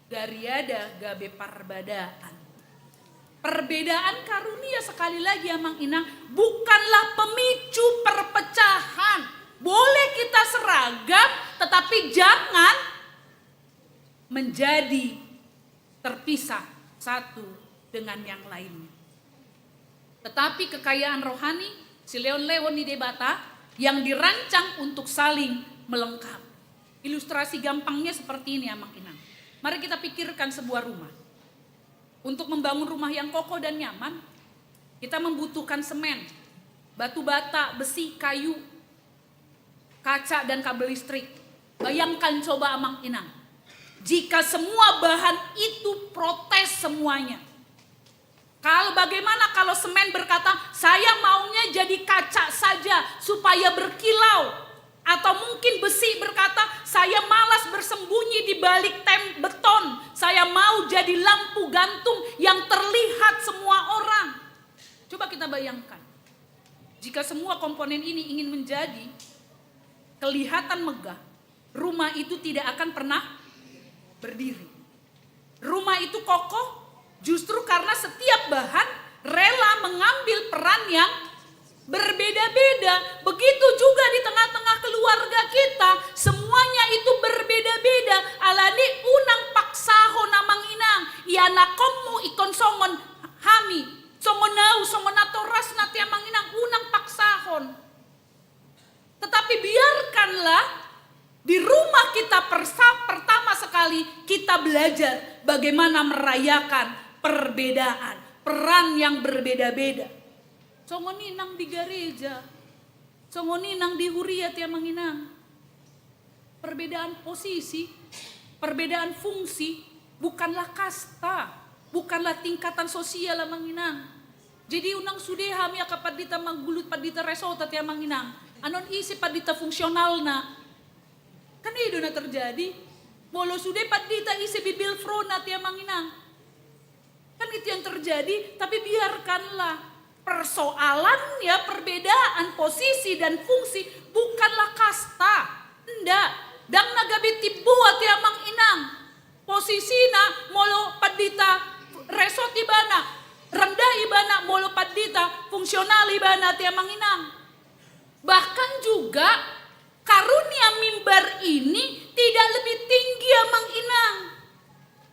Gariada gabe parbadaan. Perbedaan karunia, sekali lagi, Amang Inang, bukanlah pemicu perpecahan. Boleh kita seragam, tetapi jangan menjadi terpisah satu dengan yang lainnya. Tetapi kekayaan rohani, silehon-lehon ni Debata, yang dirancang untuk saling melengkapi. Ilustrasi gampangnya seperti ini, Amang Inang. Mari kita pikirkan sebuah rumah. Untuk membangun rumah yang kokoh dan nyaman, kita membutuhkan semen, batu bata, besi, kayu, kaca, dan kabel listrik. Bayangkan coba, Amang Inang, jika semua bahan itu protes semuanya. Kalau, bagaimana kalau semen berkata, "Saya maunya jadi kaca saja supaya berkilau." Atau mungkin besi berkata, "Saya malas bersembunyi di balik tem-, beton. Saya mau jadi lampu gantung yang terlihat semua orang." Coba kita bayangkan, jika semua komponen ini ingin menjadi kelihatan megah, rumah itu tidak akan pernah berdiri. Rumah itu kokoh justru karena setiap bahan rela mengambil peran yang berbeda-beda. Begitu juga di tengah-tengah keluarga kita, semuanya itu berbeda-beda. Alani unang paksahon, Amang Inang, ianakhonmu ingkon songon hami, songon au, songon natorasna, ate Amang Inang, unang paksahon. Tetapi biarkanlah di rumah kita persa-, pertama sekali kita belajar bagaimana merayakan perbedaan, peran yang berbeda-beda. Songon i nang di gareja, songon i nang di huria, ate Amang Inang. Perbedaan posisi, perbedaan fungsi, bukanlah kasta, bukanlah tingkatan sosial, Amang Inang. Jadi unang sude hami angka pandita manggulut pandita resort, ate Amang Inang, annon ise pandita fungsionalna. Kan i do na terjadi. Molo sude pandita, ise bibelvrouhna, ate Amang Inang. Kan itu yang terjadi, tapi biarkanlah. Persoalannya perbedaan posisi dan fungsi, bukanlah kasta. Nda, dang na gabe timbo, ate Amang Inang. Posisina, molo pandita resort ibana, rendah ibana, molo pandita fungsional ibana, ate Amang Inang. Bahkan juga karunia mimbar ini tidak lebih tinggi, Amang Inang,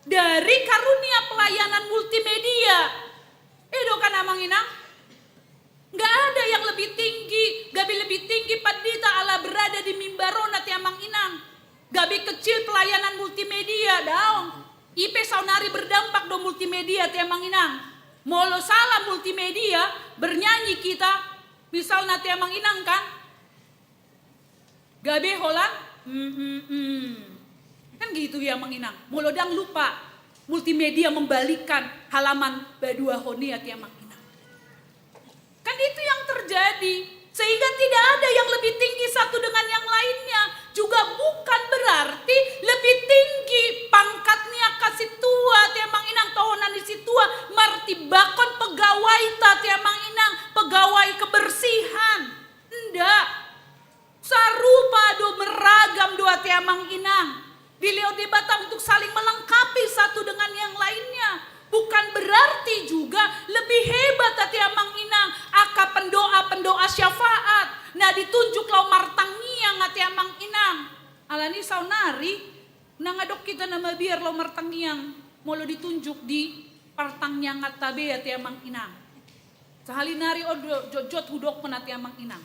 dari karunia pelayanan multimedia. I do kan, Amang Inang? Nggak ada yang lebih tinggi, gabe lebih tinggi pandita ala berada di mimbar on, ate Amang Inang. Gabe kecil pelayanan multimedia, daong. I pe saonari berdampak do multimedia, ate amang inang. Molo sala multimedia, bernyanyi kita, misalna, ate amang inang, kan? Gabe holan, mm, mm, mm. Kan gitu ya, amang inang. Molo ndang lupa multimedia membalikkan halaman baduahon i, ate amang inang. Kan itu yang terjadi. Sehingga tidak ada yang lebih tinggi satu dengan yang lainnya. Juga bukan berarti lebih tinggi pangkat ni angka sintua, ate amang inang, tohonan ni sintua, martimbangkon pegawai ta, ate amang inang, pegawai kebersihan. Ndak. Sarupa do, beragam do, ate amang inang. Dilehon Debata untuk saling melengkapi satu dengan yang lainnya. Bukan berarti juga lebih hebat, ate amang inang, angka pendoa-pendoa syafaat na ditunjuk laho martangiang, ate amang inang. Alani saonari, ndang adong hita na mabiar laho martangiang molo ditunjuk di partangianganta be, ate amang inang. Sahali nari on do jotjot hudokkon, ate amang inang.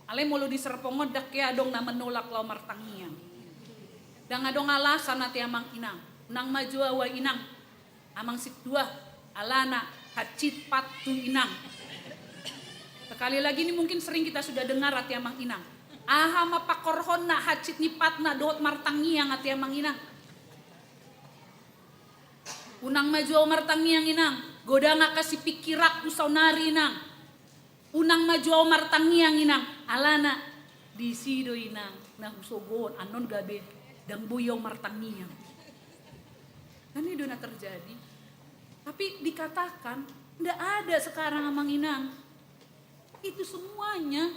Alai molo di Serpong on ndang hea adong na menolak laho martangiang. Ndang adong alasan, ate amang inang. Unang ma jo ahu, inang. Amang sintua, alana hansit pat tu inang. Sekali lagi, ini mungkin sering kita sudah dengar, ate amang inang. Aha ma pangkorhonna hansit ni patna dohot martangiang, ate amang inang? Unang ma jo ahu martangiang, inang. Godang angka sipingkiranku saonari, inang. Unang ma jo ahu martangiang, inang. Alana disi do, inang, na husogohon, annon gabe ndang boi ahu martangiang. Kan i do na terjadi. Tapi dikatakan, ndak ada sekarang, amang inang. Itu semuanya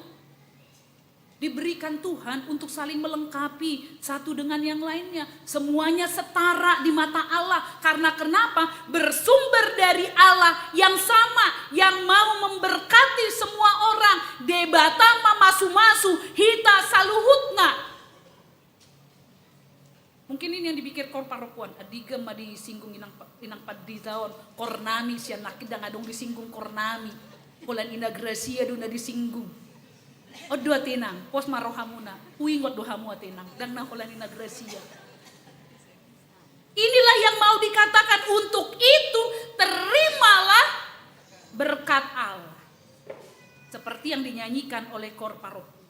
diberikan Tuhan untuk saling melengkapi satu dengan yang lainnya. Semuanya setara di mata Allah. Karena kenapa? Bersumber dari Allah yang sama, yang mau memberkati semua orang. Debata mamasumasu hita saluhutna. Mungkin ini yang dipikir kor parokuan, andigan ma disinggung inang pa-, inang pandita on, kor nami, sian nangkin ndang adong disinggung kor nami. Holan Ina Gracia do na disinggung. On do, ate inang, pos ma rohamuna. Huingot do hamu, ate inang, ndang na holan Ina Gracia. Inilah yang mau dikatakan, untuk itu terimalah berkat Allah. Seperti yang dinyanyikan oleh kor parokuan.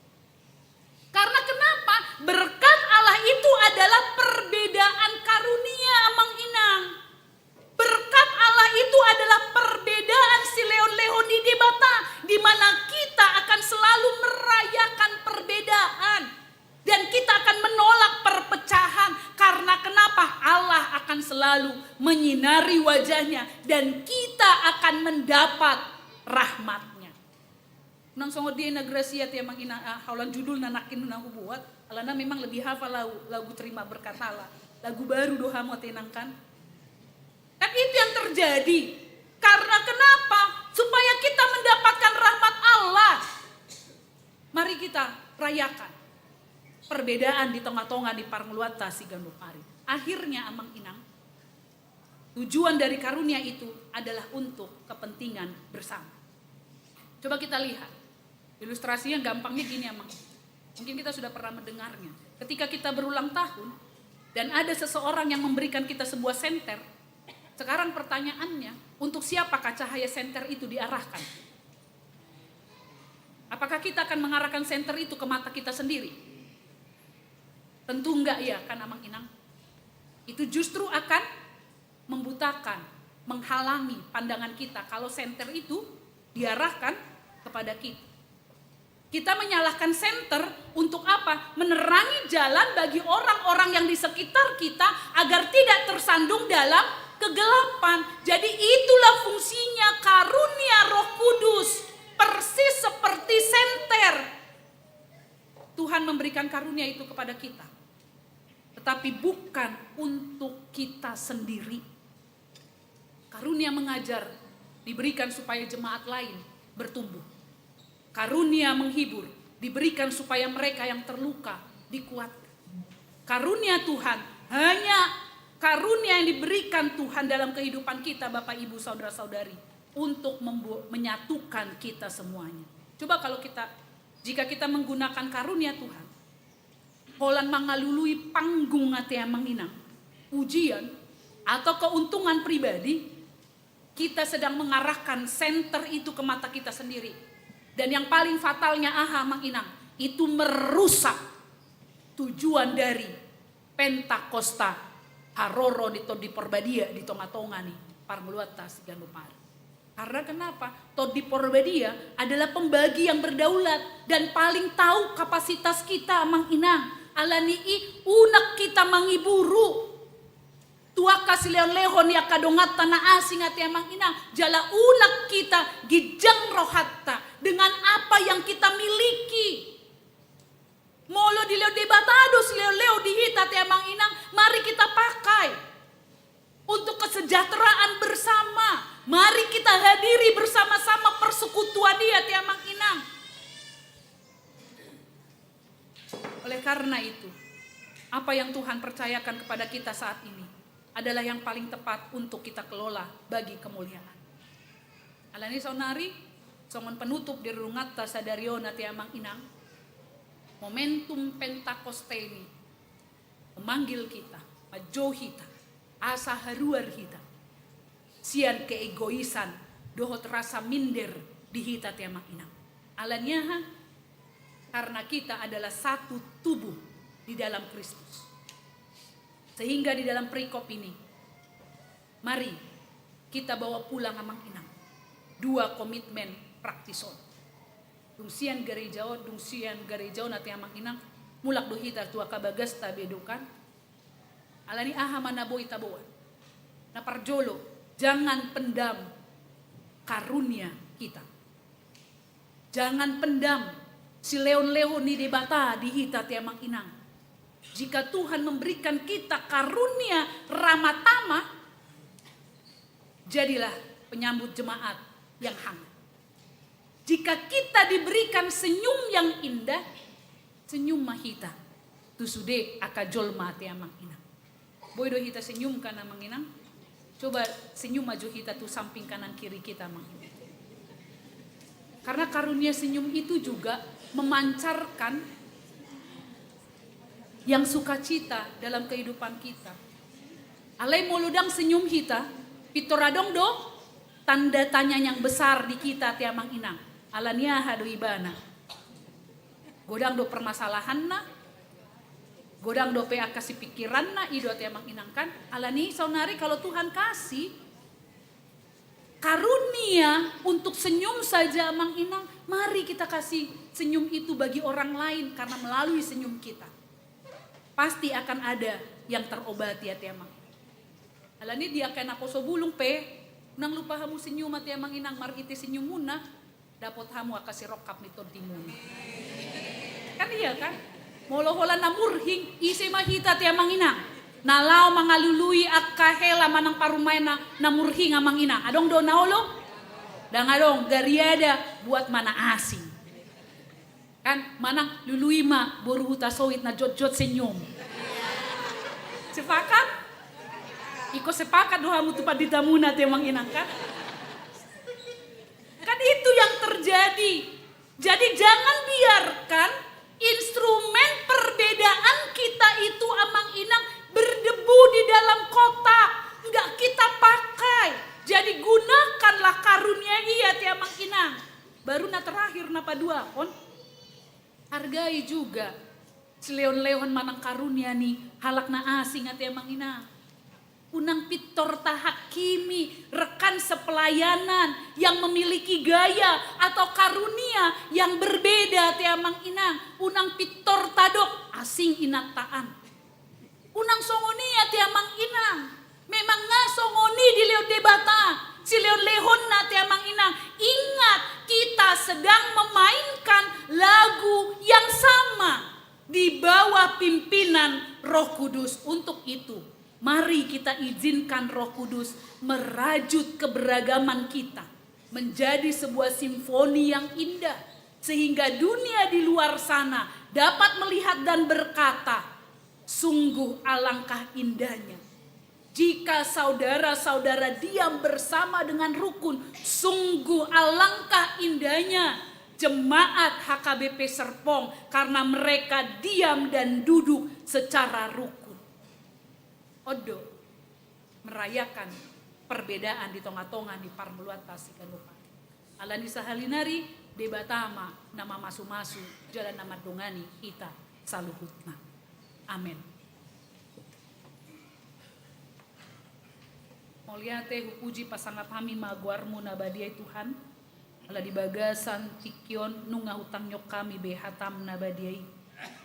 Karena kenapa? Berkat Allah itu adalah perbedaan karunia, amang inang. Berkat Allah itu adalah perbedaan silehonlehon ni Debata, di mana kita akan selalu merayakan perbedaan. Dan kita akan menolak perpecahan. Karena kenapa? Allah akan selalu menyinari wajahnya dan kita akan mendapat rahmatnya. Unang songon dia Ina Gracia, ate amang inang, ah, holan judulna nangkin na hubuat, alana memang lebih hafal lagu, lagu Terima Berkat Allah. Lagu baru do hamu, ate inang, kan? Kan itu yang terjadi. Karena kenapa? Supaya kita mendapatkan rahmat Allah. Mari kita rayakan perbedaan di tongatonga ni parngoluanta siganup ari. Akhirnya, amang inang, tujuan dari karunia itu adalah untuk kepentingan bersama. Coba kita lihat. Ilustrasinya gampangnya gini, amang. Mungkin kita sudah pernah mendengarnya. Ketika kita berulang tahun dan ada seseorang yang memberikan kita sebuah senter, sekarang pertanyaannya, untuk siapakah cahaya senter itu diarahkan? Apakah kita akan mengarahkan senter itu ke mata kita sendiri? Tentu enggak, ya kan, amang inang? Itu justru akan membutakan, menghalangi pandangan kita kalau senter itu diarahkan kepada kita. Kita menyalahkan senter untuk apa? Menerangi jalan bagi orang-orang yang di sekitar kita agar tidak tersandung dalam kegelapan. Jadi, itulah fungsinya karunia Roh Kudus, persis seperti senter. Tuhan memberikan karunia itu kepada kita, tetapi bukan untuk kita sendiri. Karunia mengajar diberikan supaya jemaat lain bertumbuh. Karunia menghibur diberikan supaya mereka yang terluka dikuatkan. Karunia Tuhan, hanya karunia yang diberikan Tuhan dalam kehidupan kita, Bapak, Ibu, saudara-saudari, untuk membu-, menyatukan kita semuanya. Coba kalau kita, jika kita menggunakan karunia Tuhan, holan mangalului panggung ate amang inang, pujian, atau keuntungan pribadi, kita sedang mengarahkan senter itu ke mata kita sendiri. Dan yang paling fatalnya aha amang inang, itu merusak tujuan dari Pentakosta, haroro ni Tondi Porbadia di tonga-tonga ni parngoluanta siganup ari. Karena kenapa? Tondi Porbadia adalah pembagi yang berdaulat dan paling tahu kapasitas kita amang inang. Alani i unang hita mangiburu tu angka silehon-lehon ni angka donganta na asing ate amang inang, jala unang hita ginjang rohanta dengan apa yang kita miliki. Molo dilehon Debata do silehon-lehon di hita ate amang inang, mari kita pakai untuk kesejahteraan bersama. Mari kita hadiri bersama-sama persekutuan i ate amang inang. Oleh karena itu, apa yang Tuhan percayakan kepada kita saat ini adalah yang paling tepat untuk kita kelola bagi kemuliaan. Alani saonari, songon penutup di renunganta sadari on ate amang inang, momentum Pentakosta ini memanggil kita, manjou hita, asa haruar hita sian keegoisan dohot rasa minder di hita ate amang inang. Alani aha? Karena kita adalah satu tubuh di dalam Kristus. Sehingga di dalam perikop ini, mari kita bawa pulang amang inang dua komitmen praktis on. Dung sian gareja on, dung sian gareja on ate amang inang, mulak do hita tu angka bagasta be do kan. Alani aha ma na boi taboan? Na parjolo, jangan pendam karunia kita. Jangan pendam silehon-lehon ni Debata di hita ate amang inang. Jika Tuhan memberikan kita karunia ramatama, jadilah penyambut jemaat yang hangat. Jika kita diberikan senyum yang indah, senyum ma hita tu sude angka jolma ate amang inang. Boi do hita senyum kan amang inang? Coba senyum ma jo hita tu samping kanan kiri kita amang inang. Karena karunia senyum itu juga memancarkan yang sukacita dalam kehidupan kita. Alai molo ndang senyum hita, pintor adong do tanda tanya yang besar di hita ate amang inang. Alani aha do ibana? Godang do permasalahanna, godang dope angka sipikiranna, i do ate amang inang kan. Alani saonari kalau Tuhan kasih karunia untuk senyum saja amang inang, mari kita kasih senyum itu bagi orang lain karena melalui senyum kita pasti akan ada yang terobati ate amang. Alani di angka naposo bulung pe, unang lupa hamu senyum ate amang inang, marhite senyumuna dapot hamu angka sirongkap ni tondimuna. Kan iya kan? Molo holan na murhing, ise ma hita ate amang inang na laho mangalului angka hela manang parumaenna na murhing amang inang? Adong do na olo? Ndang adong, gariada buat ma na asing. Kan manang lului ma boru Hutasoit na jotjot senyum. Sepakat? Ingkon sepakat do hamu tu panditamuna ate amang inang kan? Kan itu yang terjadi. Jadi jangan biarkan instrumen perbedaan kita itu amang inang berdebu di dalam kotak. Enggak kita pakai. Jadi gunakanlah karunia i ate amang inang. Baru na terakhir na paduahon. Hargai juga silehon-lehon manang karunia ni halak na asing ate amang inang. Unang pintor tahakimi rekan sepelayanan yang memiliki gaya atau karunia yang berbeda ate amang inang. Unang pintor tadok asing inanta an. Unang songon i ate amang inang. Memang nga songon i dilehon Debata silehon-lehonna ate amang inang. Ingat, kita sedang memainkan lagu yang sama di bawah pimpinan Roh Kudus. Untuk itu, mari kita izinkan Roh Kudus merajut keberagaman kita menjadi sebuah simfoni yang indah, sehingga dunia di luar sana dapat melihat dan berkata, "Sungguh alangkah indahnya jika saudara-saudara diam bersama dengan rukun. Sungguh alangkah indahnya jemaat H K B P Serpong karena mereka diam dan duduk secara rukun. On do merayakan perbedaan di tonga-tonga ni parngoluanta siganup ari. Alani sahali nari Debata ma na mamasumasu jala na mandongani hita saluhutna. Amen. Mauliate, hupuji, pasangap hami ma goarmu na badia i Tuhan. Ala di bagasan tingki on nunga hutangiang hami be hatam na badia i.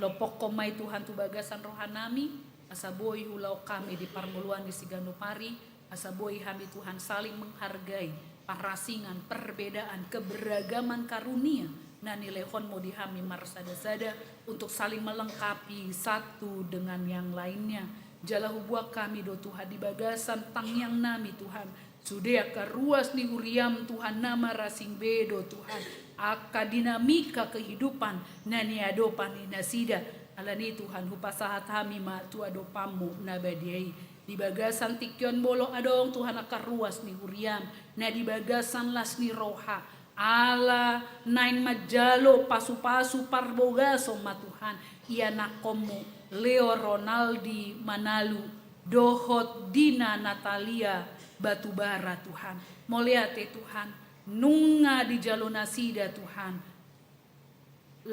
Lompokkon ma i Tuhan tu bagasan rohanami, asa boi huulahon hami di parngoluan ni siganup ari, asa boi hami Tuhan saling menghargai parasingan, perbedaan, keberagaman karunia na nilehonmu di hami marsada-sada untuk saling melengkapi satu dengan yang lainnya. Jala hubuat hami do Tuhan di bagasan tangiangnami Tuhan, sude angka ruas ni huriam Tuhan na marasing be do Tuhan, angka dinamika kehidupan na niadopan ni nasida. Alani Tuhan hupasahat hami ma tu adopanmu na badia i. Di bagasan tingki on molo adong Tuhan angka ruas ni huriam na di bagasan las ni roha, ala naeng manjalo pasupasu parbogason ma Tuhan ianakkonmu Leo Ronaldi Manalu dohot Dina Natalia Batubara Tuhan. Mauliate Tuhan, nunga dijalo nasida Tuhan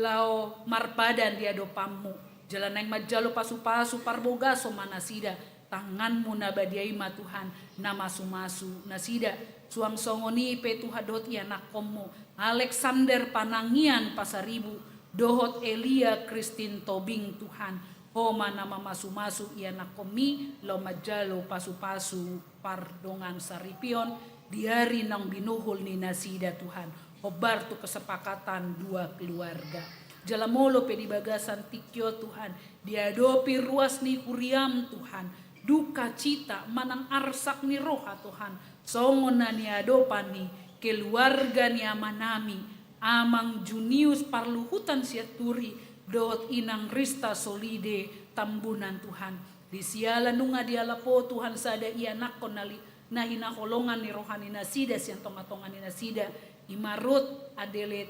laho marpadan di adopanmu. Jala naeng manjalo pasupasu parbogason ma nasida, tanganmu na badia i ma Tuhan na masumasu nasida. Suang songon i pe Tuhan dohot ianakkonmu Alexander Panangian Pasaribu dohot Elia Christine Tobing Tuhan. Ho ma na mamasumasu ianakkonmi laho manjalo pasupasu pardongansaripeon di ari naung binuhul ni nasida Tuhan, hombar tu kesepakatan dua keluarga. Jala molo pe di bagasan tingki on Tuhan diadopi ruas ni huriam Tuhan, dukacita manang arsak ni roha Tuhan, songon na niadopan ni keluarga ni amanami Amang Junius Parluhutan Sianturi dohot Inang Rista Solide Tambunan Tuhan. Di siala nunga dialap Ho Tuhan sada ianakkon na li-, na hinaholongan ni roha ni nasida sian tonga-tonga ni nasida, i ma Ruth Adelet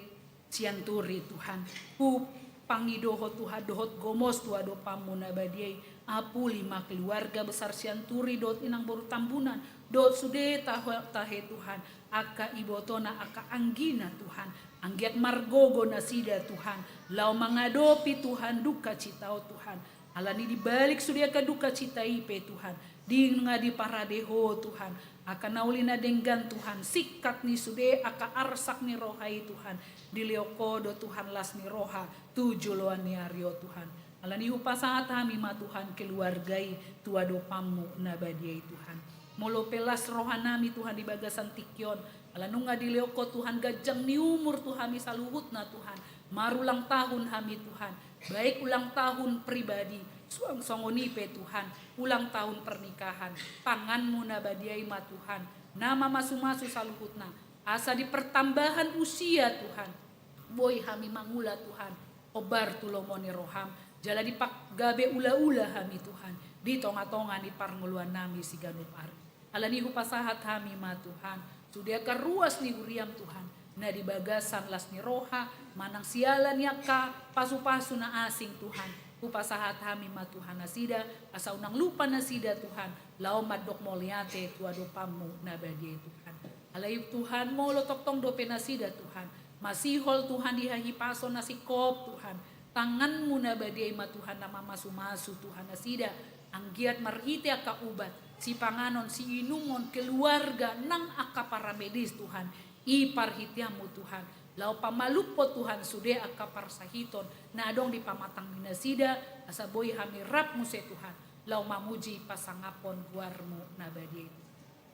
Sianturi Tuhan. Hupangido Ho Tuhan dohot gomos tu adopanmu na badia i, apuli ma keluarga besar Sianturi dohot inang boru Tambunan dohot sude tahe, tahe Tuhan, angka ibotona, angka anggina Tuhan. Anggiat margogo nasida Tuhan laho mangadopi Tuhan dukacita on Tuhan. Alani di balik sude angka dukacita i pe Tuhan, di nunga diparade Ho Tuhan angka na uli na denggan Tuhan, singkat ni sude angka arsak ni roha i Tuhan, dilehon Ho do Tuhan las ni roha tu joloan ni ari on Tuhan. Alani hupasahat hami ma Tuhan keluarga i tu adopanmu na badia i Tuhan. Molo pe las rohanami Tuhan di bagasan tingki on, ala nunga dilehon Ho Tuhan ganjang ni umur tu hami saluhutna Tuhan, marulang tahun hami Tuhan, baik ulang tahun pribadi, suang songon i pe Tuhan ulang tahun pernikahan, tanganmu na badia i ma Tuhan na mamasumasu saluhutna, asa di pertambahan usia Tuhan, boi hami mangula Tuhan, hombar tu lomo ni roham, jala dipagabe ulaula hami Tuhan di tonga-tonga ni parngoluannami siganup ari. Alani hupasahat hami ma Tuhan sude angka ruas ni huriam Tuhan, na di bagasan las ni roha manang siala ni angka pasupasu na asing Tuhan, hupasahat hami ma Tuhan nasida, asa unang lupa nasida Tuhan laho mandok mauliate tu adopanmu na badia i Tuhan. Alai Tuhan, molo tongtong dope nasida Tuhan masihol Tuhan di hahipason na singkop Tuhan, tanganmu na badia i ma Tuhan na mamasumasu Tuhan nasida, anggiat marhite angka ubat, sipanganon siinumon, keluarga nang angka paramedis Tuhan, i parhiteanmu Tuhan, laho pamalumhon Tuhan sude angka parsahiton na adong di pamatang ni nasida, asa boi hami rap muse Tuhan laho mamuji pasangaphon goarmu na badia i.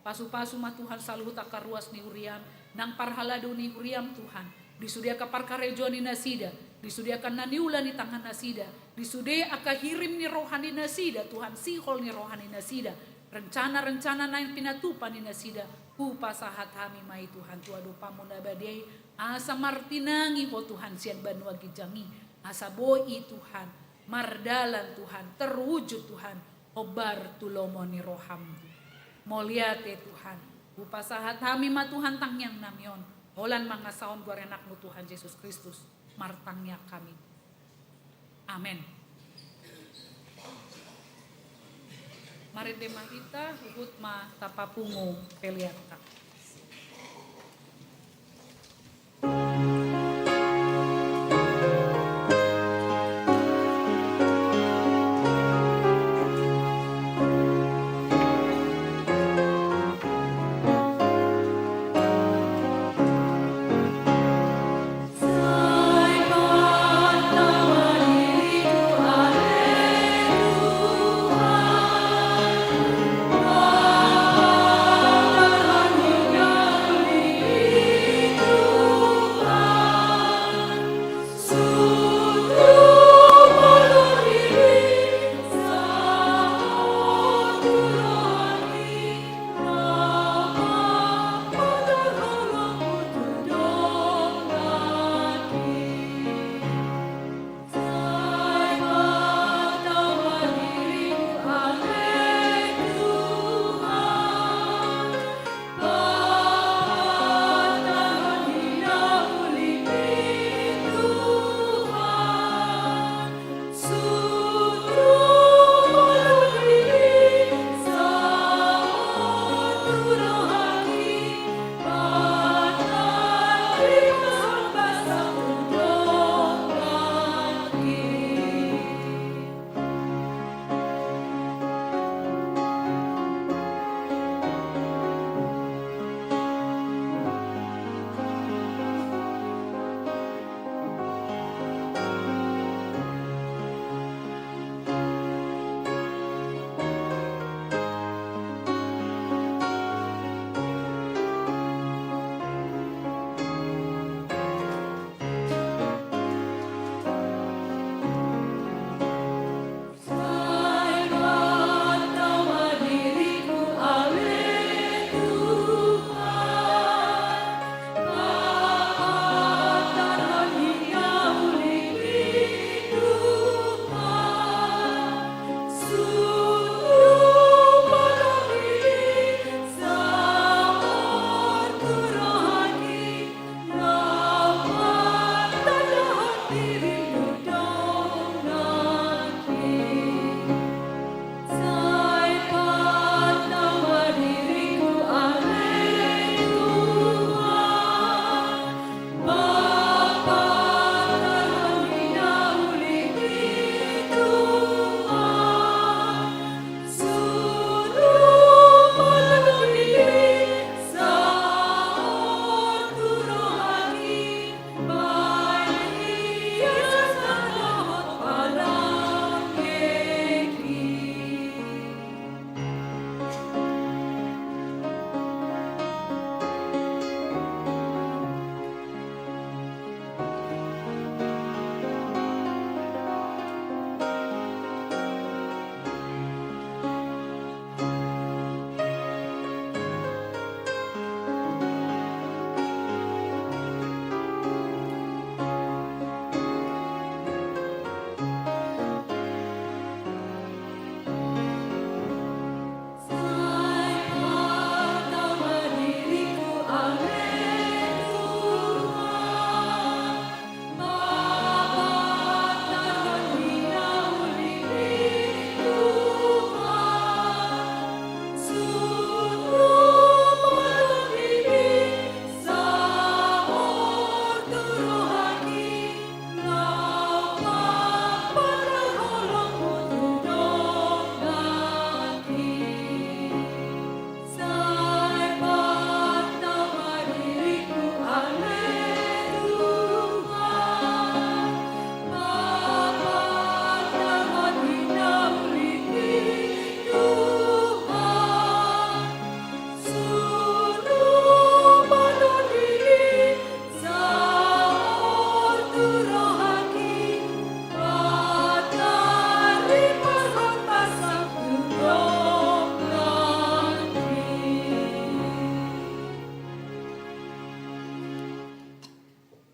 Pasupasu ma Tuhan saluhut angka ruas ni huriam, nang parhalado ni huriam Tuhan, di sude angka parkarejoan ni nasida, di sude angka na niula ni tangan nasida, di sude angka hirim ni roha ni nasida Tuhan, sihol ni roha ni nasida, rencana-rencana naeng pinatupa ni nasida, hupasahat hami ma i Tuhan tu adopanmu na badia i, asa martinangi Ho Tuhan sian banua ginjang i, asa boi i Tuhan mardalan Tuhan, terwujud Tuhan, hombar tu lomo ni roham. Mauliate Tuhan, hupasahat hami ma Tuhan tangiangnami on Holan mangasahon goar ni Anakmu Tuhan Jesus Kristus, martangiang hami. Amen. Marende ma hita, huhut ma tapapungu peleanta.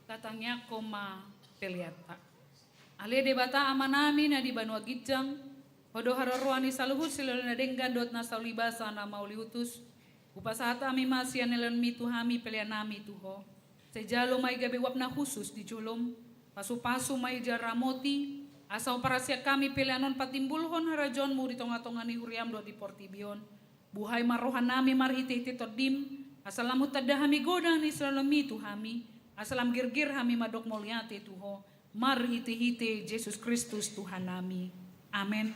Tatangiangkon ma peleanta. Ale Debata Amanami na di banua ginjang, Ho do haroroan ni saluhut silehon na denggan dohot na saulibasa na mauliutus. Hupasahat hami ma sian ni lehonmi tu hami peleanami tu Ho. Jalo ma i gabe uap na hushus di jolom, pasupasu ma i jala ramoti, asa huparasian hami pelean on patimbulhon harajaonmu di tongatonga ni huriam dohot di portibi on. Buhai ma rohanami marhitehite Tondim, asa lam hutanda hami godang ni siolom i tu hami, asa lam girgir hami mandok mauliate tu Ho, marhitehite Jesus Kristus Tuhannami. Amen.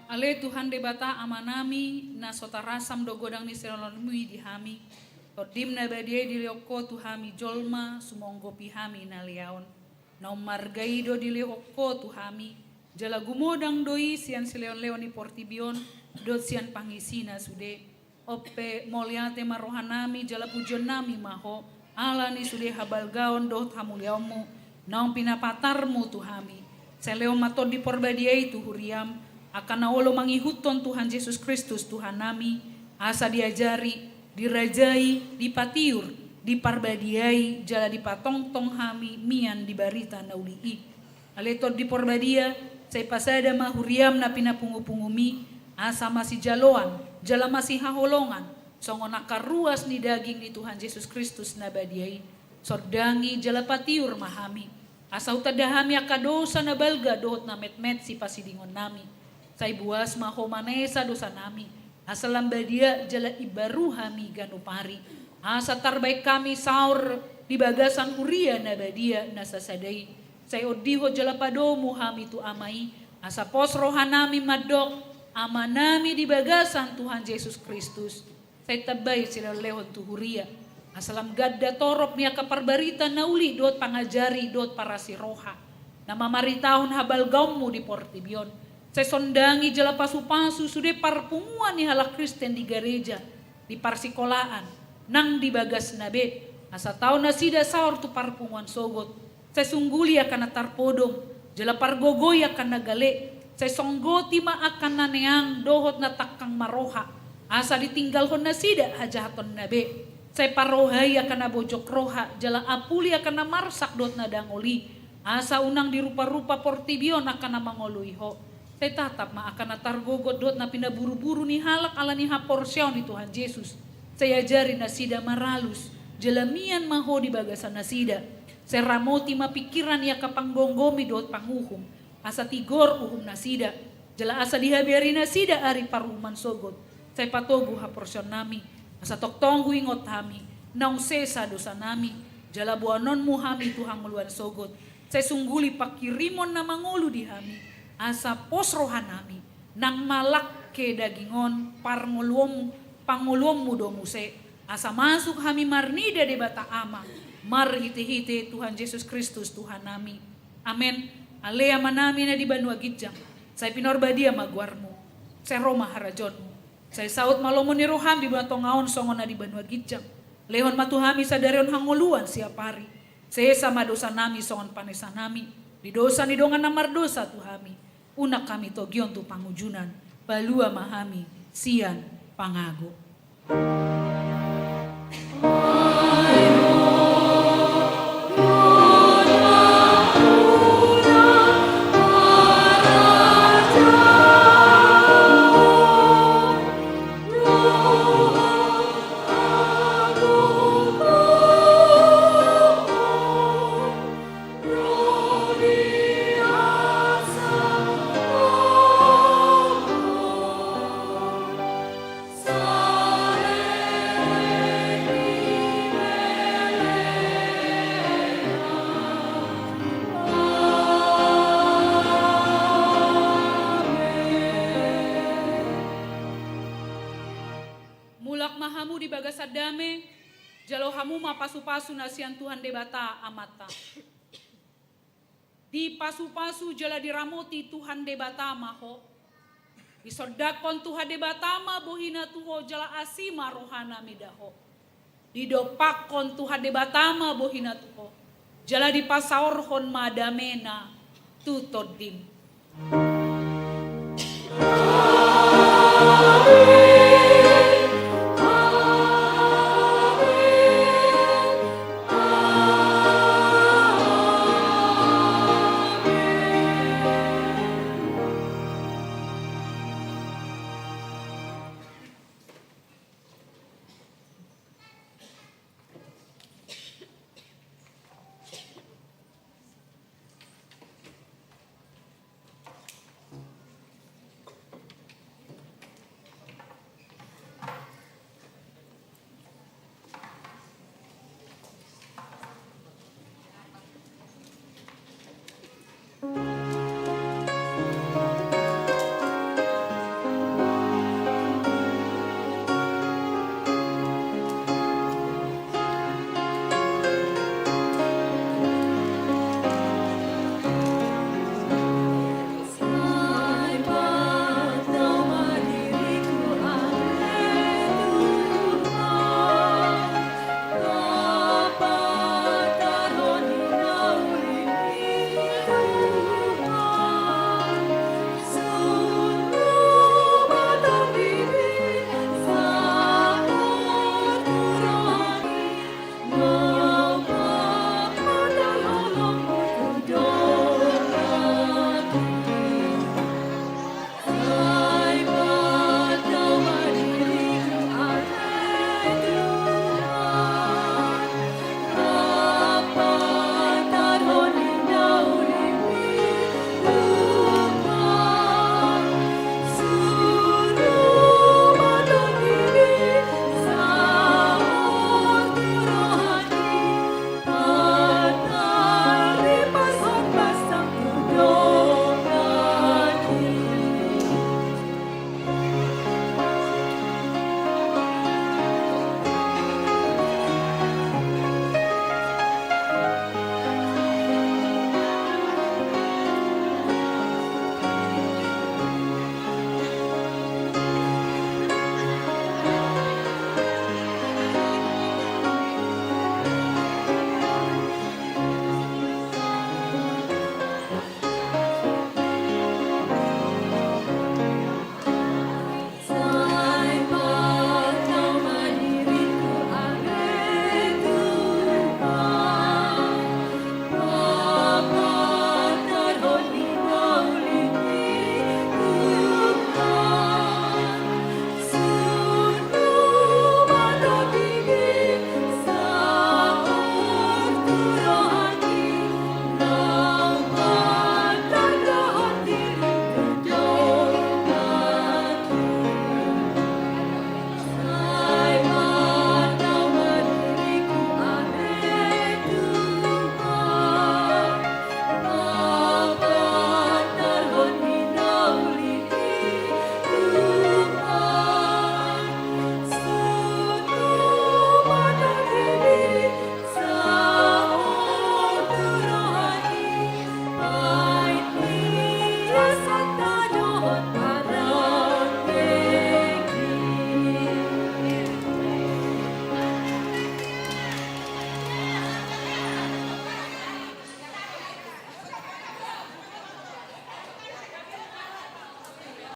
Ale Tuhan Debata Amanami, na so tarasam do godang ni siolomMu i di hami, Tondim na badia i dilehon Ho tu hami jolma, sumonggopi hami na leaon. Naung marga i do dilehon Ho tu hami, jala gumodang do i sian sileonleon ni portibi on, dohot sian pangisina sude. On pe mauliate ma rohanami jala pujionnami ma Ho, ala ni sude habalgaon dohot hamuliaonMu, naung pinapatarMu tu hami. Sai lehon ma Tondi Porbadia i tu huriaM, angka na olo mangihuthon Tuhan Jesus Kristus Tuhannami, asa diajari, dirajai, dipatiur, diparbadiai, jala dipatongtong hami mian di barita na uli i. Ale Tondi Porbadia, sai pasada ma huriaM na pinapungupunguMi, asa masijaloan, jala masihaholongan, songon angka ruas ni daging ni Tuhan Jesus Kristus na badia i. Sondangi jala patiur ma hami, asa hutanda hami angka dosa na balga dohot na metmet sipasidingonnami. Sai buas ma Ho manesa dosanami, asa lam badia jala imbaru hami ganup ari. Asa tarbaen hami saor di bagasan huria na badia na sasada i. Sai ondihon jala padomu hami tu Ama i, asa pos rohanami mandok, Amanami di bagasan Tuhan Jesus Kristus. Sai tambai silehonlehon tu huria, asa lam ganda torop ni angka parbarita na uli dohot pangajari dohot parasi roha, na mamaritahon habalgaonMu di portibi on. Sai sondangi jala pasupasu sude parpunguan ni halak Kristen di gareja, di parsikolaan, nang di bagasna be, asa tau nasida saor tu parpunguan sogot. Sai sungguli angka na tarpodom, jala pargogoi angka na gale, sai songgoti ma angka na neang dohot na tangkang maroha, asa ditinggalhon nasida hajahatonna be. Sai parrohai angka na bojok roha, jala apuli angka na marsak dohot na dangol i, asa unang diruparupa portibi on angka na mangoloi Ho. Sai tatap ma angka na targogot dohot na pinaburuburu ni halak ala ni haporseaon di Tuhan Jesus. Sai ajari nasida maralus, jala mian ma Ho di bagasan nasida. Sai ramoti ma pingkiran ni angka panggomgomi dohot panguhum, asa tigor uhumnasida, jala asa dihabiari nasida ari paruhuman sogot. Sai patogu haporseaonnami, asa tongtong huingot hami, naung sesa dosanami, jala boanonMu hami tu hangoluan sogot. Sai sungguli pangkirimon na mangolu di hami, asa pos rohanami, nang malangke daging on parngoluon, pangoluonMu do muse, asa masuk hami marnida Debata Ama, marhitehite Tuhan Jesus Kristus Tuhannami. Amen. Ale Amanami na di banua ginjang, sai pinorbadia ma goarMu, sai ro ma harajaonMu, sai saut ma lomo ni rohaM di banua tonga on songon na di banua ginjang. Lehon ma tu hami sadari on hangoluan siapari. Sesa ma dosanami songon panesanami di dosa ni dongan na mardosa tu hami. Unang hami togihon tu pangunjunan, palua ma hami sian pangago. Mulak ma hamu di bagasan dame, Jalo hamu ma pasu-pasu na sian Tuhan Debata Amanta. Dipasupasu jala diramoti Tuhan Debata ma ho. Disondangkon Tuhan Debata ma bohina tu ho jala asi ma rohana mida ho. Didompakkon Tuhan Debata ma bohina tu ho. Jala dipasaorhon ma damena tu tondim.